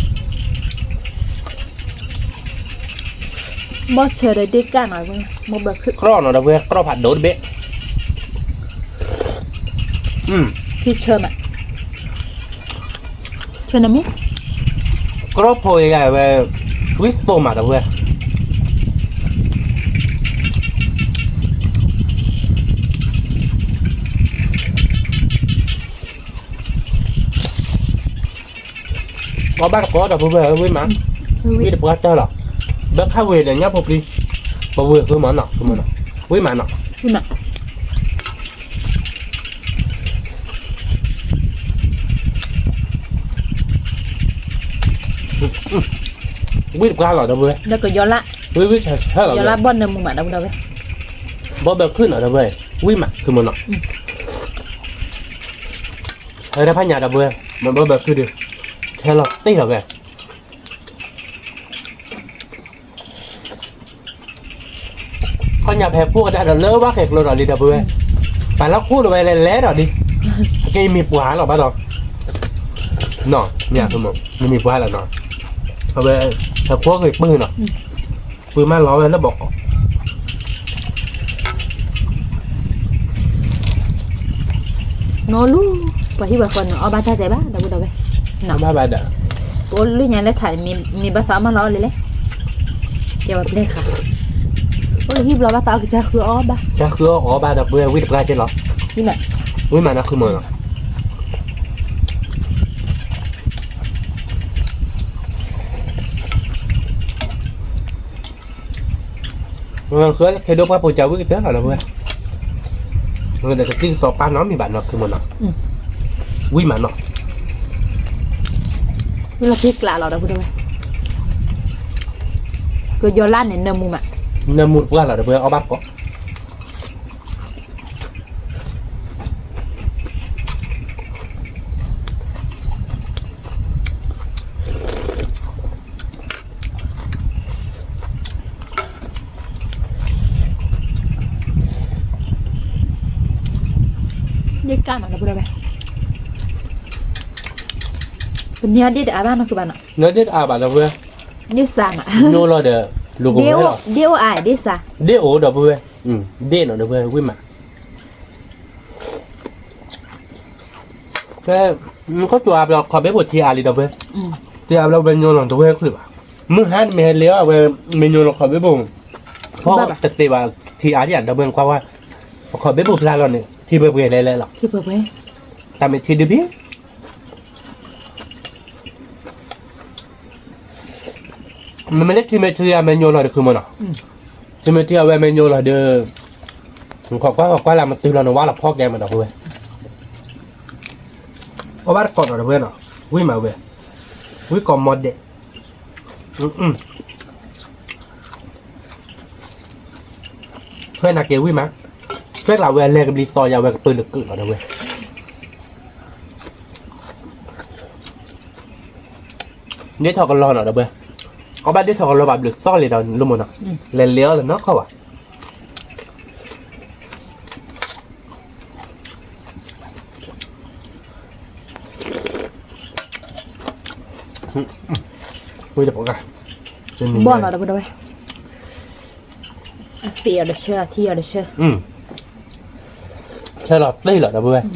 အီၣ်ဘၣ်တကိး ဒီပုၢ်ဝဲၢ် ဝံၣ်မး, ဝံၣ်လီၤသ့လီၤဝဲ ဘီၣ်ဆၢဒီးဒ့ၣ်ကၣ်နီၤ, ဘီၣ်ဘၢခုၣ် ကြီၣ်နီၤ ဒီပုၢ်ဝဲၢ် ကြီၣ်ဖးဒိၣ်တဘ့ၣ်, ဆၢမး, ဆၢနၢမူ, ကြီၣ်ဖိယၤဝဲ, ဝံၣ်သိမး ဒီပုၢ်ဝဲၢ် အီၣ်ဘၣ်တကိး ဒီပုၢ်ဝဲၢ် ဝံၣ်မး, ဝံၣ်တပှၢ်တၢၢ်လီၤ, ဘၢခၣ်ဝ့ၤဒီးညၣ်ဖိပျံၤ, ပဝ့ၤဃုမးနီၤ ဝံၣ်မးနီၤ, ဝံၣ်တပှၢ်လီၤ ဒီပုၢ်ဝဲၢ်, ဝံၣ်ဝံၣ်ဆၢဆၢလီၤ, ယီၤလၢ်ဘီၣ်နၢမူမး ဒီပုၢ်ဝဲၢ်, ဘီၣ်ဘၢခုၣ်နီၤ ဒီပုၢ်ဝဲၢ်, ဝံၣ်မး ခုမၢ်နီၤ ဟဲတၢ်ဖးညါ ဒီပုၢ်ဝဲၢ်, မ့ၢ်ဘီၣ်ဘၢခုၣ်ဒီး, ထဲလီၤတ့ၢ်လီၤဝဲ, ခီညါဖဲခိၣ်ကဒါဒီးလၢဘၣ်ဃဲၤကျိဒီးလံ ဒီပုၢ်ဝဲၢ်, ပာ်လီၤခိၣ်ဒီးဝဲလဲၤလဲၤဒီးလံ, ကဲယမ့ၢ်ပှၤလီၤဘၣ်ဒီး, နီၤ, မ့ၢ်မ့ၢ်ပှၤလီၤနီၤ, အဝဲ, ဟဲခိၣ်ဂ့ၤပုၢ်နီၤ ပုၢ်မးလီၤဝဲလၢဘီၣ်ကီး, နီၢ်လူ, ပှၤဟံၣ်ပှၤဃီန့ၣ် အီၣ်ဘၣ်တၢ်ကဲဘၣ် ဒီပုၢ်ဝဲၢ်, ဘၣ်ဘၣ်ဒီး, ပအိၣ်လၢညါလၢထး မ့ၢ်ဘၣ်သးအီၣ်မးလီၤအီၣ်လဲၣ်လဲၣ်, ကဲဝဲပျဲၢ်ဃာ်, အိၣ်လၢဟံၣ်ဘျီဘၣ်သးအီၣ်ကစၢ်ဃုအီၣ်ဘၣ်, ကစၢ်ဃုအီၣ်အီၣ်ဘၣ် ဒီပုၢ်ဝဲၢ် ဝံၣ်တပှၢ်ကဲလီၤ, ဝံၣ်မးနီၤ ခုမၢ်နီၤ ဃုလၢခဲဒိၣ်ပှၢ်ပိာ်ကၠီဝံၣ်ကတၢၢ်လီၤ ဒီပုၢ်ဝဲၢ်, ဒီးကသံၣ်ကသီပာ်နီတမံၤဘၣ်နီၤ ခုမၢ်နီၤ, ဝံၣ်မးနီၤ, ဝံၣ်လီၤဖံကျးလီၤ ဒီပုၢ်ဝဲၢ်, ကယီၤလၢ်န့ၣ် နၢမူမး, နၢမူတပှၢ်လီၤ ဒီပုၢ်ဝဲၢ် အီၣ်ဘၣ်တကိး ဒ့ၣ်ကၣ်နီၤ ဒီပုၢ်ဝဲၢ်, ပန့ၢ်ဒ့ၣ်တအါဘၣ်နီၤ ကဘၣ်နီၤ, နဒ့ၣ်တအါဘၣ် ဒီပုၢ်ဝဲၢ်, ဒ့ၣ်စၢ်နီၤ, ညိလီၤဒီး, ဒ့ၣ်အိၣ်အါ ဒ့ၣ်စၢ်, ဒ့ၣ်အိၣ် ဒီပုၢ်ဝဲၢ်, ဒ့ၣ်နီၤ ဒီပုၢ်ဝဲၢ် ဝံၣ်မး ကဲ, ခိၣ်ကၠိအါဘျီ ခီၣ်ဘ့ဘိၣ်ထံအါလံ ဒီပုၢ်ဝဲၢ်, ထံအါဘျီဝဲညိလီၤတဝဲခုၣ်ဘၣ်, မုၢ်ဟါတမ့ၢ်ဟဲလ့အီၤ အဝဲ, မ့ၢ်ညိလီၤခီၣ်ဘ့ဘိၣ်, ဖီတသ့ဘၣ်ထံအါဒံး ဒီပုၢ်ဝဲၢ် ကွၢ်ကွၢ်, ပခီၣ်ဘ့ဘိၣ်ဖျါလီၤန့ၣ် ထံပှဲၤပှဲၤလဲၤလဲၤလီၤ, တၢ်မ့ၢ်ထံဒုဘ့ၣ် မ့မ့ၢ်လၢထံမ့ၢ်ထံအမ့ၢ်ညိလီၤဒီးခုမၢ်နီၤ, ထံမ့ၢ်ထံအဝဲမ့ၢ်ညိလီၤဒီး, ခီၣ်ကွၢ်ခီၣ်ကွၢ်လၢမတုၤလီၤန့ၣ် ဝါလီၤဖီကဲမး ဒီပုၢ်ဝဲၢ်, အီၣ်ဘၣ်တကိးနီၤ ဒီပုၢ်ဝဲၢ်နီၤ, ဝံၣ်မးဝဲ, ဝံၣ်ကိးမီဒဲး, ထွဲနၤက့ၤဝံၣ်မး, ထွဲကျးဝဲလဲၤကဘျံးသီယၤဝဲကပၢၤလၢကုၣ်လီၤ ဒီပုၢ်ဝဲၢ် ဒ့ၣ်ထီၣ်ကလီနီၤ ဒီပုၢ်ဝဲၢ်, အီၣ်ဘၣ်ဒ့ၣ်ထီၣ်ကလီဘၣ်ဘျုးသီလံဒီးလိၣ်မၢ်နီၤ, လဲၤလဲၤအီၤလၢနီၢ်ခီၣ်ဘၣ်, ဝံၣ်တပှၢ်, ဘီၣ်နီၤ ဒီပုၢ်ဒီဝဲၢ်, အသံးအီၤတဆၢ အထံအီၤတဆၢ, ဆၢလီၤသ့လီၤ ဒီပုၢ်ဝဲၢ်,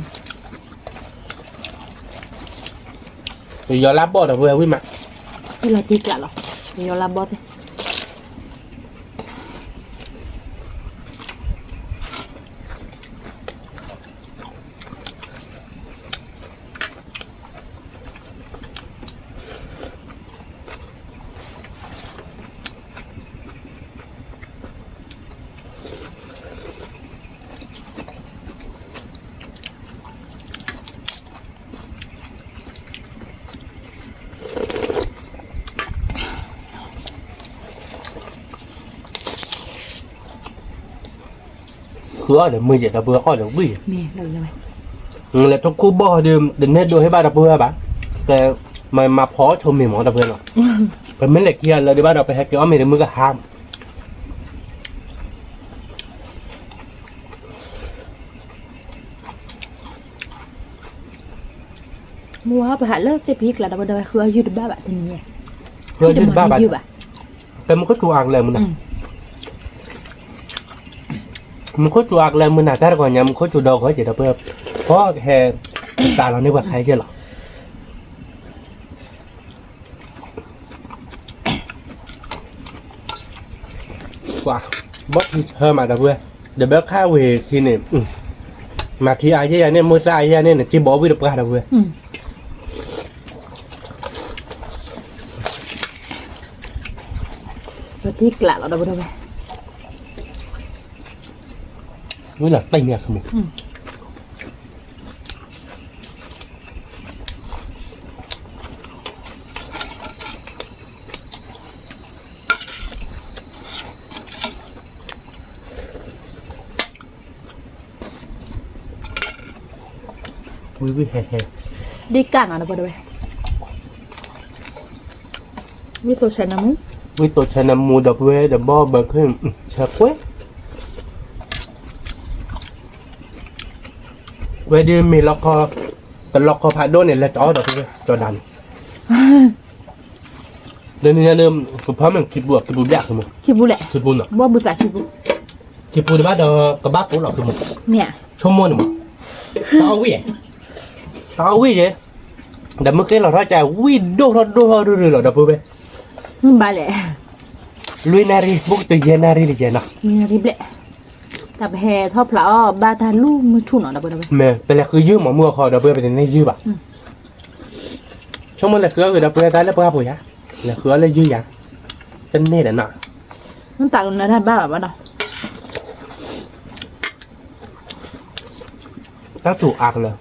ယယီၤလၢဘီၣ် ဒီပုၢ်ဝဲၢ် ဝံၣ်မး, လီၤတံၢ်ကျးလီၤ, ယယီၤလၢဘီၣ်သ့ၣ် ဃုအီၣ်ဒီးမုာ်ယဲၢ် ဒီပုၢ်ဝဲၢ် အီၣ်ဒီးဝံၣ်ယဲၢ်, လဲၤထိၣ်ခိၣ်ဘီၣ်ဒီး တန့ၢ်ဒိဟ့ၣ်ဘၣ်ဒီပုၢ်ဝဲၢ်ဘၣ်, ကမၤဖီအီၣ်ဆိမ့ၤမး ဒီပုၢ်ဝဲၢ်နီၤ, ပမ့ၢ်လဲၤခံဂၤလၢာ်ဒံးဘၣ်ဒီး ပဟဲက့ၤအီၣ်မ့ၤဒီးမုၢ်ကဟါ မုၢ်ဝါပဟးလၢသ့ၣ်ပဟံၣ်ကျါ ဒီပုၢ်ဝဲၢ် ဃုအီၣ်ယုၢ်တဘၣ်ဘၣ်တနံၤ, ဃုအီၣ်ယုၢ်တဘၣ်ဘၣ်, တမုၢ်ခိၣ်စူၤအါကလဲာ်မုၢ်နၤ, မုၢ်ခိၣ်စူၤအါကလဲာ်မုၢ်နၤ တၢ်တဂီၤညါ မုၢ်ခိၣ်စူၤဒီဂီၤက့ၤ ဒီပုၢ်ဝဲၢ်, ပှၤကဟဲ တၢ်လီၤန့ၢ်ပှၤခါက့ၤလီၤ. ကွၢ်, ဘီၣ်ထံဆၢမး ဒီပုၢ်ဝဲၢ်, ဒီးဘၣ်ခါဝံၤထံန့ၣ်, မၤထံအါယဲၢ်ယၤန့ၣ် မိၢ်သၣ်အါယဲၢ်ယၤန့ၣ် နစ့ဘီဝံၣ်တပှၢ် ဒီပုၢ်ဝဲၢ်, ပထံကျးလီၤ ဒီပုၢ်ဝဲၢ်, ဝံၣ်လီၤတံၢ်မ့ၢ်အခါမး ဝံၣ်ဝံၣ်ဟဲဟဲ, ဒ့ၣ်ကၣ်နီၤ ဒီပုၢ်ဝဲၢ်, ဝံၣ်သိးဆဲးနမူ, ဝံၣ်သိးဆဲးနမူ ဒီပုၢ်ဝဲၢ် ဒီးဘီဘၢခုၣ် ဆဲးကွဲ, ဝဲဒ်မ့ၢ်လီခီ, တလီခီဖးဒိၣ်န့ၣ် လဲၤတအီၣ်ဒီပုၢ်ဝဲၢ် ကၠီၤဒၣ်န့ၣ် လၢန့ၣ်ညါလၢ ပဖီမ့ၢ်ခံပူၤ ခံပူၤဘျဲၣ် ခံပူၤ, ခံပူၤလီၤ, ခံပူၤနီၤ, ဘီဘုသးခံပူၤ, ခံပူၤတဘၣ်ဒီး ကဘၣ်ပူၤလီၤ ခံပူၤ, မ့ၢ်, ဆိကမိၣ်န့ၣ်မး, တအီၣ်ဝံၣ်, တအီၣ်ဝံၣ်ယဲၢ်, ဒီးမုၢ်ဃ့လီၤထီၣ်ကၢ ဝံၣ်ဒိၣ်ထီၣ်ဒိၣ်ထီၣ်ရူၤရူၤလီၤ ဒီပုၢ်ဝဲၢ်, ဘၣ်လဲၣ်, လွံၢ်နၣ်ရံၣ် ဘၣ်ကတယဲၢ်နၣ်ရံၣ်လၢယဲၢ်နီၤ, လွံၢ်နၣ်ရံၣ်ဘျဲၣ်, တၢ်ပဟဲထီၣ်ဖျါအီၣ်ဘၣ်တၢ်လူၢ်မုၢ်ထူၣ်နီၤ ဒီပုၢ်ဝဲၢ်, မ့ၢ် ပလဲၤဃုယုၢ်မး မုၢ်အခီ ဒီပုၢ်ဝဲၢ် ပတန့ၢ်ယုၢ်ဘၣ် ဆိကမိၣ်လဲၤဃုအီၣ်ဂ့ၤ ဒီပုၢ်ဝဲၢ် တၢ်လၢပှၢ်ပူၤယၤ, လဲၤဃုအီၣ်လၢယုၢ်ယၤ, တန့ၢ်ဒီးနီၤ, နတၢ်ကနၢတၢ်ဘၣ်ဘၣ်ဘၣ်ဒီး, တၢ်စူၤအါကလၢာ်,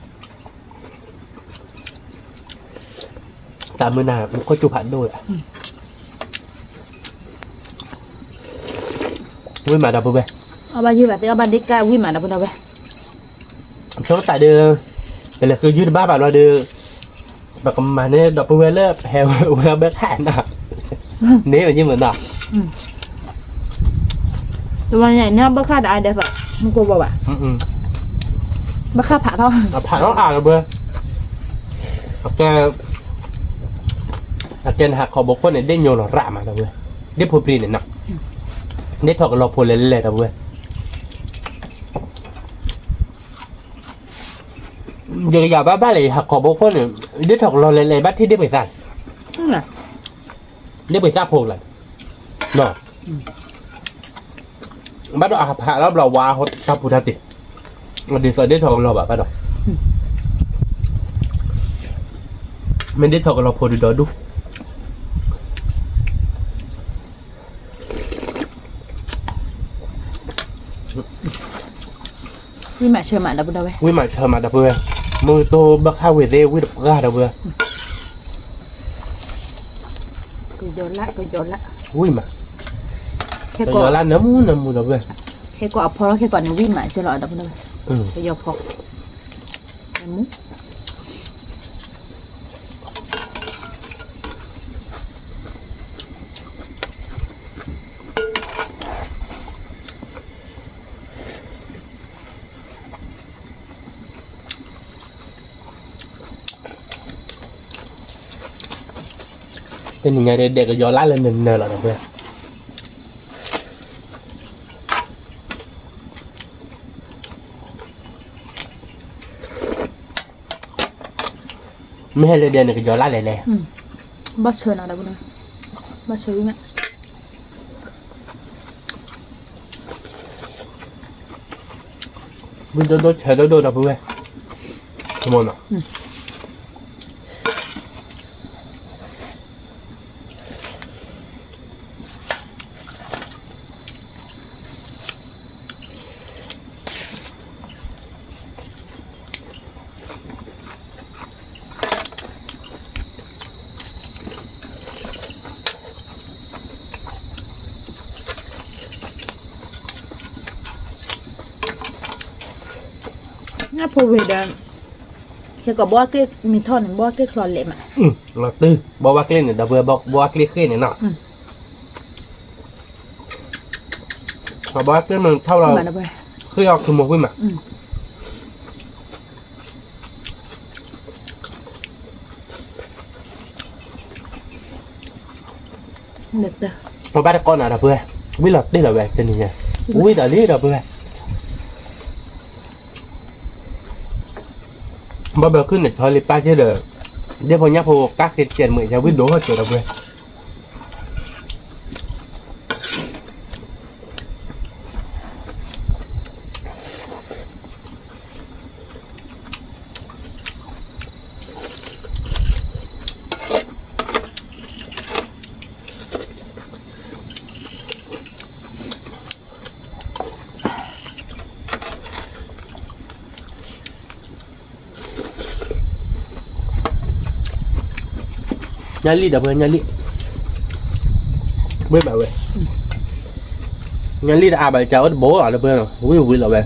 တၢ်မုၢ်နၤ မူခိၣ်စူၤဖးဒိၣ်လီၤ, ဝံၣ်မး ဒီပုၢ်ဝဲၢ်, အီၣ်ဘၣ်ယုၢ်ဘၣ်သ့ၣ် အီၣ်ဘၣ်ဒ့ၣ်ကၣ် ဝံၣ်မး ဒီပုၢ်ဝဲၢ် ဆိကတၢ်ဒီး, ပလဲၤဃုယုၢ်တဘၣ်ဘၣ်လီၤဒီး, ပကမၤန့ၢ်ဒီပုၢ်ဝဲၢ်လၢ ဟဲဝဲဘၢခၣ်နီၤ, န့ၣ်မ့ၢ်ယမုၢ်နီၤ, တဝဲန့ၣ် ဘၢခၣ်တအါဒဲးသိး, မ့ၢ်ကိးဘၣ်ဘၣ်, ဘၢခၣ်ဖးထီၣ်, ဖးထီၣ်အါဒီပုၢ်ဝဲၢ်, အကဲ အကဲနဟးခီဘိခိၣ်န့ၣ် ဒ့ၣ်ညိလီၤရၣ်မး ဒီပုၢ်ဝဲၢ်, ဒ့ၣ်ဖိပြံန့ၣ်နီၤ, ဒ့ၣ်ထီၣ်ကလီၤဖိလဲၤလဲၤ ဒီပုၢ်ဝဲၢ် ယကယၤဘၣ်ဘၣ်လဲၣ် ယဟးခီဘိခိၣ်န့ၣ်, ဒ့ၣ်ထီၣ်ကလီၤလဲၤလဲၤ ဘၣ်ထံၣ်ဒ့ၣ်ပှ့ၤသၣ်, ဒ့ၣ်ပှ့ၤသၣ်ဖိကလါ, ဘၣ်ဒီးအဟးဖးလီၤဘျီဝါတၢ်ပူၤတၢ်တ့ၢ်, ဒ်သိးဒ့ၣ်ထီၣ်ကလီၤဘၣ်ဘၣ်ဒီး, မ့ၢ်ဒ့ၣ်ထီၣ်ကလီၤဖိဒုးဒီဒူၣ် ဝံၣ်မးဆၢမး ဒီပုၢ်ဝဲၢ်, ဝံၣ်မးဆၢမး ဒီပုၢ်ဝဲၢ်, မုၢ်တိၢ်ဘၣ်ခါဝံၤသ့ၣ် ဝံၣ်တပှၢ် ဒီပုၢ်ဝဲၢ်, ကယီၤလၢ ကယီၤလၢ, ဝံၣ်မး, ကယီၤလၢနမူနမူ ဒီပုၢ်ဝဲၢ်, ခဲကိးအဖီထီၣ်ခဲကိးန့ၣ် ဝံၣ်မးဆၢလီၤ ဒီပုၢ်ဝဲၢ်, ကယီၤဖီ, မူ ဒီပုၢ်ဝဲၢ်, တနံၤညါဒဲးကယီၤလၢ်လၢနၢၤနၢၤလီၤဒီပုၢ်ဝဲၢ်, မ့ၢ်ဟဲလၢဒဲးန့ၣ်ကယီၤလၢ်လဲၣ်လဲၣ်, ဘၣ်ဆၢနၤဒီပုၢ်ဝဲၢ်, ဘၣ်ဆၢဝံၤမး ဝံၣ်ဒိၣ်ဒိၣ်ဆၢဒိၣ်ဒိၣ်ဒီပုၢ်ဝဲၢ်, မ့ၢ်နီၤ, ညၣ်ဖိဝဲဒီး, ဟဲကီးဘီကျ့မ့ၢ်ထီၣ်န့ၣ် ဘီကျ့ချီလဲၤမး, လီၤတုၤ ဘီဝါကျ့န့ၣ် ဒီပုၢ်ဝဲၢ် ဘီဝါကျ့ဃ့ၢ်န့ၣ်နီၤ, ဘီဝါကျ့မ့ၢ်ထီၣ်လီၤ, ဃ့ၢ်အီၤခူမိၢ်ဝံၣ်မး ပဘၣ်တကိးနၤဒီပုၢ်ဝဲၢ်, ဝံၣ်လီၤတ့ၢ်လီၤဝဲတနံၤညါ, ဝံၣ်ဒီးလံဒီပုၢ်ဝဲၢ်, ဘၣ်ဘၣ်ခုၣ်န့ၣ် ဆီလံပၢ်က့ၤဒီး, ဒ့ဖိညၣ်ဖိကါဃ့တကဲးမုာ် ယဝံၣ်ဒိၣ်ဟီၣ်ကဲးဒီပုၢ်ဝဲၢ် ညၣ်လံၣ်ဒီး ပှၤညၣ်လံၣ်, ဝ့ၢ်ဘၣ်ဝဲ, ညၣ်လံၣ်တအါဘၣ် ကအိၣ်တဘိလီၤ လၢပှၤလီၤ ဝံၣ်ဝံၣ်လီၤဝဲ,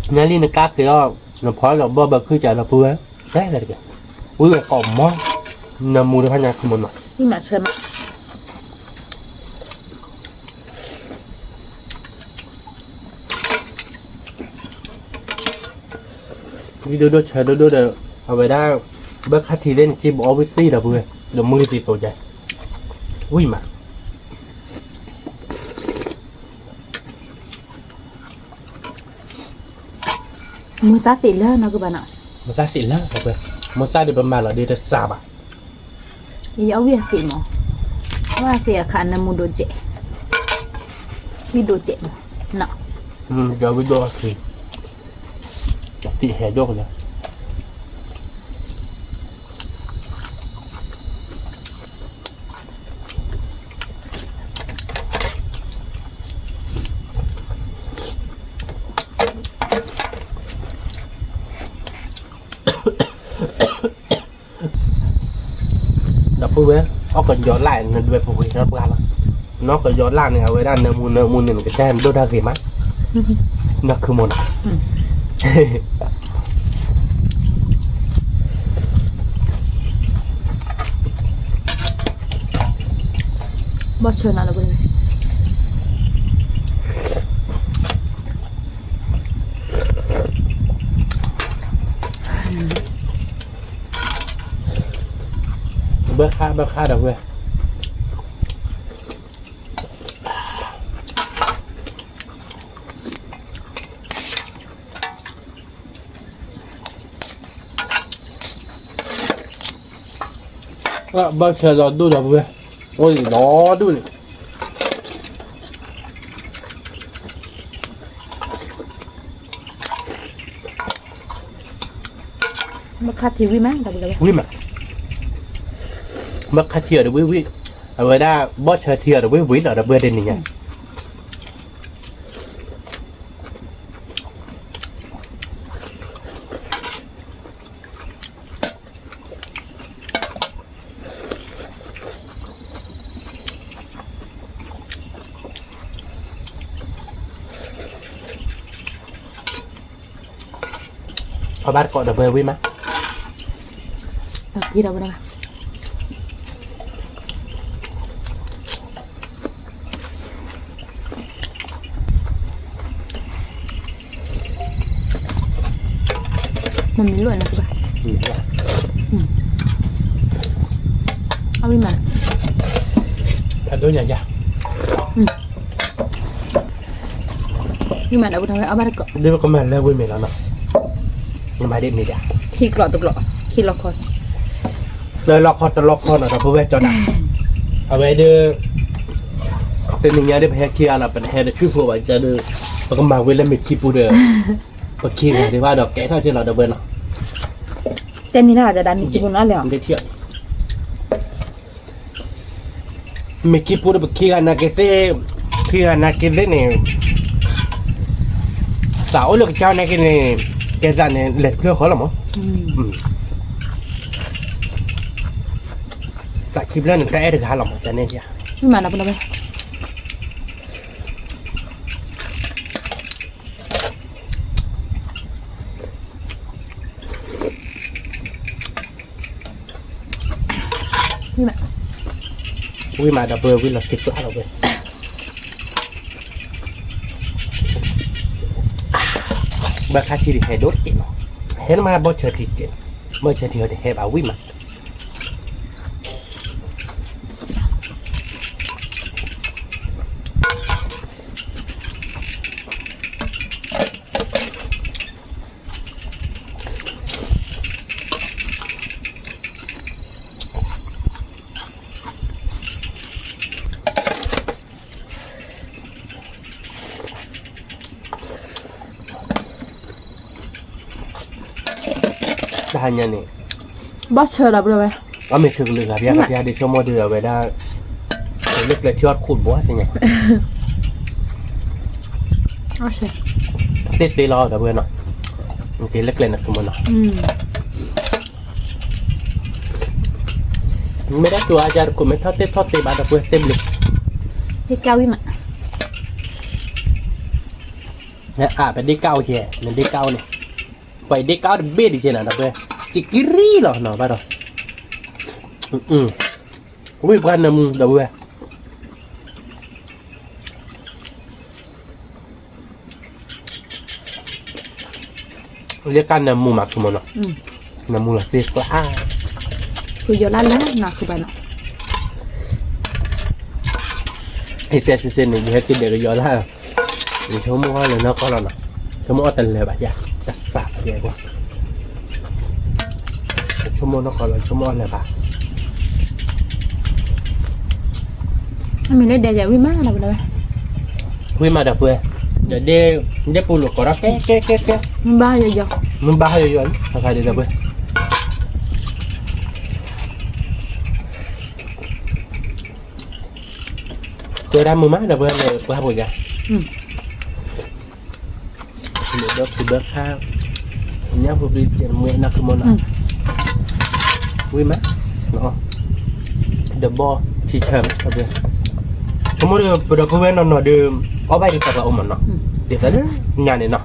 ညၣ်လံၣ်နကါက့ၤအီၤ, နဖီလီၤဘီဘၣ်ခုၣ်ကဒီပုၢ်ဝဲၢ်, ဝံၣ်ဝဲကိးမီ, နမူတဖၣ်ညါခီမီနီၤ, ဝံၣ်မးဆၢမး ဝံၣ်ဒိၣ်ဒိၣ်ဆၢဒိၣ်ဒိၣ်ဒီး အဝဲဒၣ် ဘၣ်ခါထံးသ့ၣ်န့ၣ် က့ဘအီဝံၣ်တ့ၢ်ဒီပုၢ်ဝဲၢ် ဒီးမုၢ်လံသံသိးကဲ, ဝံၣ်မး မုၢ်သၣ်သ့ၣ်လၢနီၢ်ကဘၣ်နီၤ, မုၢ်သၣ်သ့ၣ်လၢ မုၢ်သၣ်ဒီးပမၤလီၤဒ်တစှၤဘၣ်, ယအီၣ်ဝံၣ်အသ့ၣ်မး, အီၣ်ဝံၣ်အသ့ၣ်အခါနၢမူဒိၣ်စဲး, ဝံၣ်ဒိၣ်စဲးမး, ဒီးဝံၣ်ဒိၣ်အသ့ၣ်, အသ့ၣ်ဟဲဒိၣ်ကလၢ ဒီပုၢ်ဝဲၢ် အီၣ်ကယီၤလၢ်န့ၣ် နဒွဲၣ်ပူၤဝံၤဒီးပှၤလီၤ, နအီၣ်ကယီၤလၢ်န့ၣ် အဝဲဒၣ်နၢမူနၢမူန့ၣ် နကစၢ်နဒိၣ်တၢ်ဂ့ၤမး, နခုမီၤနီၤ ဘီၣ်ဆၢနၤလၢပှဲၤ, ဘၣ်ခါ ဘၣ်ခါဒီပုၢ်ဝဲၢ် ဘၣ်ဆၢဒီးဒိၣ်ဒီပုၢ်ဝဲၢ်, အိၣ်လီၤဒိၣ်န့ၣ် ဘၣ်ခါထံးဝံၣ်မး ဝံၣ်မး, ဘၣ်ခါထံးအီၤဒီးဝံၣ်ဝံၣ်, အဝဲဒၣ်ဘီၣ်ဆၢထံးအီၤဒီးဝံၣ်ဝံၣ်လီၤဒီပုၢ်ဝဲၢ်တနံၤညါ အဘၣ်တကိးဒီပုၢ်ဝဲၢ်ဝံၣ်မး, ဒီးက့ဒီးဝဲဒၣ် မ့ၢ်မ့ၢ်လိၣ်နၤကဘၣ်, အဝံၣ်မး, အဒိညါယၤ, ဝံၣ်မးဒီးပဝဲအဘၣ်တကိး, ဒ်ပကမၤလၢဝံၣ်မ့ၢ်လီၤနီၤ, နမၤဒ်မ့ၢ်ဒၣ်, ခံကျိးတကျိး, ခံလီခီ, သၢလီခီတလီခီနီၤ ဒီပုၢ်ဝဲၢ်ကၠီဒၣ်, အဝဲဒၣ် တနံၤညါဒ်ပဟဲခံဂၤလီၤ ပတဟဲတဆူဖိဘၣ်ကဒီး, ပကမၤဝံၤလၢမ့ၢ်ခံပူၤဒီး, ပခံဂၤဒံးဘၣ်ဒီးကဲထီၣ်က့ၤလီၤဒီပုၢ်ဝဲၢ်နီၤ, တဲမ့ၢ်တၢ်ဒီးမ့ၢ်ခံပူၤနီၤလဲၣ်, မ့ၢ်ခံပူၤဒီးပခံဂၤနာ်က့ၤသ့ၣ်, ခံဂၤနာ်က့ၤသ့ၣ်န့ၣ်, သးအိၣ်လၢကစၢ်နာ်က့ၤန့ၣ်, ကဲသးန့ၣ် လဲၤတဖျၢၣ်ဃီလီၤမး, သးခံဖျၢၣ်န့ၣ် တၢ်အဲၣ်တဂၤလီၤမး ကန့ၣ်, ဝံၣ်မးဒီပုၢ်ဝဲၢ် ဝံၣ်လီၤသ့ကျါဒီပုၢ်ဝဲၢ်, ဘၣ်ခါထံဒံးဟဲဒိၣ်တက့ၢ်နီၤ, ဟဲနမးဘီၣ်ဆၢထံတက့ၢ်, ဘီၣ်ဆၢထံဟဲတဟဲဘၣ်ဝံၣ်မး တဟါညါန့ၣ်, ဘီၣ်ဆၢဒီပုၢ်ဝဲၢ်, အမ့ၢ်ထုးကလုာ်ဂၤ ပယါကပယါဒ်ဆိကမိၣ်ဒ်အဝဲဒၣ်, လၢကျဲထံအီၣ်တခိၣ်တဘိသ့ၣ်ညါ, သ့သ့လီၤဒီပုၢ်ဝဲၢ်နီၤ, က့ၤလၢကျဲန့ၣ်ဆိကမိၣ်နီၤ, မ့ၢ်ဒၣ်တူၤအါယၤတခိၣ် မ့ၢ်ထီၣ်သ့ၣ်ထီၣ်သ့ဘၣ်ဒီပုၢ်ဝဲၢ်သ့ၣ်ဘျုး, ဒ့ကၢ်ဝံၣ်မး, အါ ပဒ့ကၢ်အိၣ်ကဲ, နဒ့ကၢ်အိၣ်န့ၣ်, ပှၤအံၤဒ့ကၢ်အိၣ်တဘ့ၣ်ဒံးကဲနၤဒီပုၢ်ဝဲၢ်, စကရံလီၤနီၤဘၣ်ဒီး, ဝံၣ်ပှၤနၢမူဒီပုၢ်ဝဲၢ် လၢကၢ်နၢမူမးဆိကမိၣ်နီၤ, နၢမူလီၤသ့ကျါ, ကယီၤလၢ်လၢ်နီၤ ကဘၣ်နီၤ, ယတဲစ့စ့န့ၣ် ယဟဲက့ၤဒဲးကယီၤလၢ်, ယဆိကမိၣ်အီၣ်လၢနီၢ်ကီၢ်လီၤနီၤ, ဆိကမိၣ်အီၣ်တလၢာ်ဘၣ်ယါ, တစးကဲကွၢ်, ဆိကမိၣ်နီၢ်ကီၢ်လီၤ ဆိကမိၣ်အီၣ်လၢာ်ဘၣ် အမ့ၢ်လၢဒဲးယၤဝံၣ်မးဒီပုၢ်ဝဲၢ်, ဝံၣ်မးဒီပုၢ်ဝဲၢ်, ဒီးဒ့ပူၤလိာ်ကိးထီၣ်ကဲကဲကဲကဲ, မ့ၢ်ဘၣ်ယီၤယီၤ, မ့ၢ်ဘၣ်ယီၤယီၤန့ၣ် ဖးဖးဒံးဒီပုၢ်ဝဲၢ်, ကဲဒၣ်မုာ်မးဒီပုၢ်ဝဲၢ်န့ၣ် ပှၤပှဲၤယၤ ဒီးဖုဘၢခါ, ညၣ်ဖိပျံၤတကဲးမွဲနၤကမီၤနီၤ, ဝံၣ်မး, ဒီးဘီထံဆၢမး, ဆိကမိၣ်ဒီး ပဒီပုၢ်ဝဲၢ်နီၢ်နီၢ်ဒီး အီၣ်ဘၣ်ဒ်သိးပှၤအိၣ်မးနီၤ, ဒ်သိးလၢညါန့ၣ်နီၤ,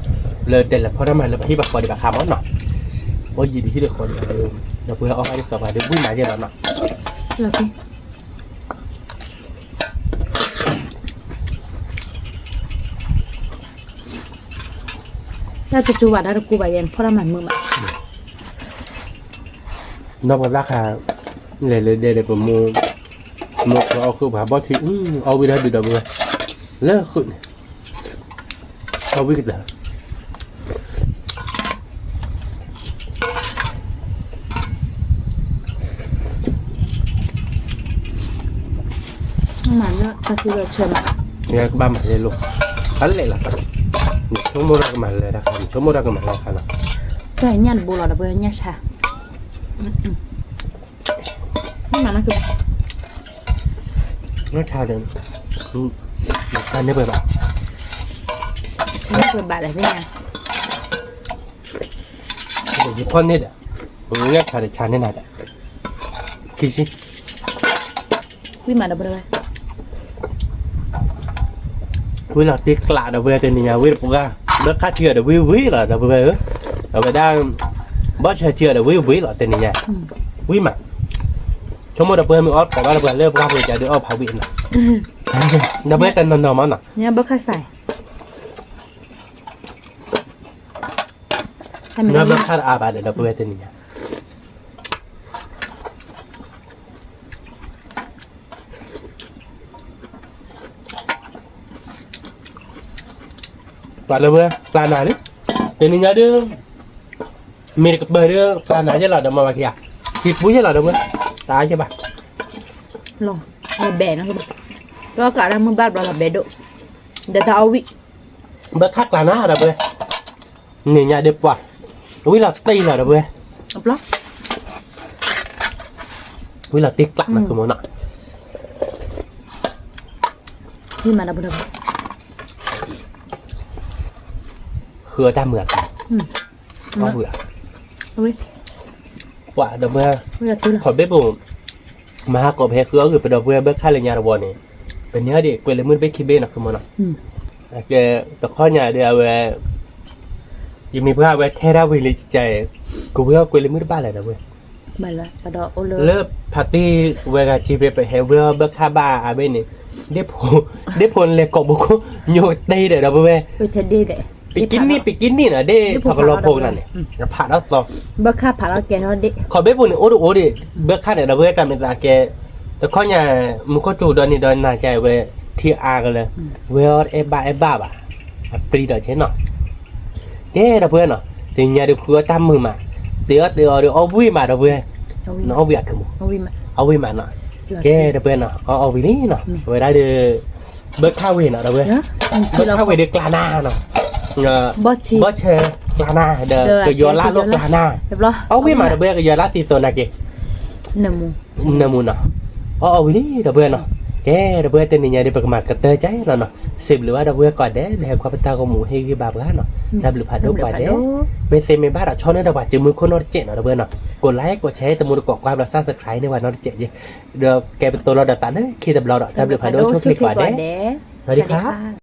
လၢတဲလၢဖီတၢ်မၤလၢပဟံၣ်ပဃီဒံးဘၣ်ခါမးနီၤ, အီၣ်ယံာ်ဒံးဟံၣ်ဒံးဃီဒံးဘၣ်ဒီး ဒီပုၢ်ဝဲၢ်အီၣ်ဘၣ်ဒ်သိးပှၤဒီးဝံၣ်မးယဲၢ်လီၤနီၤ. တၢ်တကၠိဘၣ်တၢ်တကိးဘၣ်ယဲၢ် ဖီၣ်တၢ်မၤမုာ်ဘၣ်. နီၢ်ပှၤသၣ်ခါ, လဲၤလၢဒဲဒီး ပမိၢ်, မိၢ်ပှၤအီၣ်ဃုာ်ပှၤဘီၣ်ထံ, အီၣ်ဝံၣ်တၢ်ဒုးဒီပုၢ်ဝဲၢ်, လၢဃုာ်န့ၣ်, အီၣ်ဝံၣ်ကတၢၢ် မၤလၢတၢ်သူၣ်လၢဆၢဘၣ်, ယကဘၣ်မၤလဲၤလိၤ, အလဲၤလီၤ, နဆိကမိၣ်တၢ်ကမၤလၢတၢ်ခါ, နဆိကမိၣ်တၢ်ကမၤလၢတၢ်ခါလီၤ, တၢ်ညၣ်တဘိလီၤ ဒီပုၢ်ဝဲၢ်ညၣ်ဆါ, မၤနၢ်ကဘၣ်, ညၣ်ဆါဒီး, ဆါန့ၢ်ပှဲၤဘၣ်, ဆါန့ၢ်ပှဲၤဘၣ်ဒီးသ့ၣ်ညါ ယဖီၣ်န့ၢ်ဒီး, ညၣ်ဆါဒီးဆါန့ၢ်နၤဒီး, ခံဆံ, ဝံၣ်မးဒီပုၢ်ဝဲၢ်, ဝံၣ်လီၤတ့ကျးဒီပုၢ်ဝဲၢ်တနံၤညါ ဝံၣ်တပှၢ်, ဘၣ်ခါထံအီၤဒီးဝံၣ်ဝံၣ်လီၤ ဒီပုၢ်ဝဲၢ်ဧၢ, အဝဲဒၣ်, ဘီၣ်ဆၢထံအီၤဒီးဝံၣ်ဝံၣ်လီၤတနံၤညါ, ဝံၣ်မး, ဆိကမိၣ်ဒီပုၢ်ဝဲၢ်မ့ၢ်အီၣ်ကိးဘၣ်ဒီးပှၤလၢပှၤပှဲၤကဒီးအီၣ်ဖးဝံၣ်နီၤ, ဒီပုၢ်ဝဲၢ်တနီၤနီၤမးနီၤ, ဘၣ်ခါစး နဘၣ်ခါတအါဘၣ်ဒီး ဒီပုၢ်ဝဲၢ်တနံၤညါ ပှၤဒီပုၢ်ဝဲၢ် ကျါနၤလံ, တနံၤညါဒုး မ့ၢ်တကပၤဒီး ကျါနၤယဲၢ်လီၤဒီးမၤဘၣ်ခံဂၤ, ဟံၣ်ပူၤယဲၢ်လီၤဒီပုၢ်ဝဲၢ်, တအါယဲၢ်ဘၣ်, လီၤဘဲးနီၤ, ကကးဒၣ်မုၢ်ဘၣ်ဘျီလီၤဘဲးဒိၣ်, ဒီးတၢ်အီၣ်ဝံၣ်, ဘၣ်ခါကျါနၤဒီပုၢ်ဝဲၢ်, နံၤညါဒုးပှၤ, ဝံၣ်လီၤတ့ၢ်လီၤဒီပုၢ်ဝဲၢ်, ဝံၣ်လီၤတ့ၢ်ကျးနီၤ ကမီၤနီၤ ဃုအတၢ်မုာ်အကါ, အီၣ်ဝံၤ, ပှၤဒီပုၢ်ဝဲၢ်, ခီဘ့ၣ်ပူၤ, မၤဟးကိးဖဲဃုအီၣ်ဂ့ၤ ပဒီပုၢ်ဝဲၢ်ဘၣ်ခါလၢညါတဝီန့ၣ်, ပန့ၢ်အီၣ်ဒံးကွဲးလၢမုၢ်တဘ့ၣ်ခံဘ့ၣ်နီၤ ကမီၤနီၤ, ကဲ, တခီညါဒီးအဝဲ ယမ့ၢ်ပှၤဝဲထဲဒၣ်ဝံၤလံကဲ, ကဝဲအီၣ်ကွဲးလၢမုၢ်တဘၣ်လဲၣ်ဒီပုၢ်ဝဲၢ်, လၢဖးတံၢ်ဝဲဂၤက့ဖဲပဟဲဝဲအီၣ်ဘၣ်ခါဘၣ်အဘ့ၣ်န့ၣ်, ဒ့ၣ်ဖိလဲၤကိးဘိခိၣ် ညိတ့ၢ်ဒီးဒီပုၢ်ဝဲၢ်, ပကံနံၣ် ပကံနံၣ်နီၤ ဒ့ၣ်ထီၣ်ကလီဖိကနၤန့ၣ်, ဖးထီၣ်သီ, ခီဘ့ၣ်ပူၤန့ၣ် အိၣ်တအိၣ်ဒံး, ဘၣ်ခါန့ၣ်ဒီပုၢ်ဝဲၢ်တၢ်မ့ၢ်သးကဲ, တခီညါ, မူခိၣ်စူၤဒီးန့ၣ်ဒီးနၤကဲဝဲ, ထံအါကလၢ, ဝဲအီၣ်အဲၣ်ဘၣ်အဲၣ်ဘၣ်ဘၣ်, အပျံၤဒီးကဲနီၤ ကဲဒီပုၢ်ဝဲၢ်နီၤ, တနံၤညါဒုးဃုအီၣ်တၢ်မုာ်မး, တ့အီၣ်တ့အီဒုးအီၣ်ဝံၣ်မးဒီပုၢ်ဝဲၢ်, နအီၣ်ဝံၣ်အကမူ, အီၣ်ဝံၣ်မးနီၤ, ကဲဒီပုၢ်ဝဲၢ်နီၤ အီၣ်အီၣ်ဝံၤလံနီၤ အဝဲဒၣ်ဒီး, ဘၢခၣ်ဝ့ၤနီၤဒီပုၢ်ဝဲၢ်, ဘၢခၣ်ဝ့ၤဒုးကျါနၤနီၤ, ဘီၣ်ဆၢကျါနၤ ဒီးကယီၤလၢ်လိာ်ကျါနၤ, အီၣ်ဝံၣ်မးဒီပုၢ်ဝဲၢ် ကယီၤလၢ်သံသိးနၤက့ၤ နၢမူနီၤ, အီၣ်အီၣ်ဝံၤလံဒီပုၢ်ဝဲၢ်နီၤ, ကဲဒီပုၢ်ဝဲၢ်တနံၤညါဒုး ပကမၤကတၢၢ်ကဲလီၤနီၤ, စံးဘျုးဘၣ်ဒီပုၢ်ဝဲၢ်ကိးဂၤဒဲး လၢဟဲကွၢ်ပတၢ်ဂီၤမူဟ့ၣ်ဂံၢ်ဘါပှၤနီၤ, တၢ်ဘျုးဖးဒိၣ်ကိးဂၤဒဲး, မ့ၢ်သ့မ့ၢ်ဘၣ်ဒီးဆီၣ်န့ၢ်ဒီးပှၤစုမုၢ်ခိၣ်နီတစဲးနီၤဒီပုၢ်ဝဲၢ်နီၤ, ကိးlike ကိးshare တမူတကိးကွၢ်ဘျီ subscribe န့ၢ်ပှၤနီတစဲးယ့ၢ်, ဒီးကဲပတိၤလီၤဒီးသးလၢခံတဘျီဒီး တၢ်ဘျုးဖးဒိၣ်ဆိၣ်ချ့ကိးဂၤဒဲး, စဝၤစဒံခါ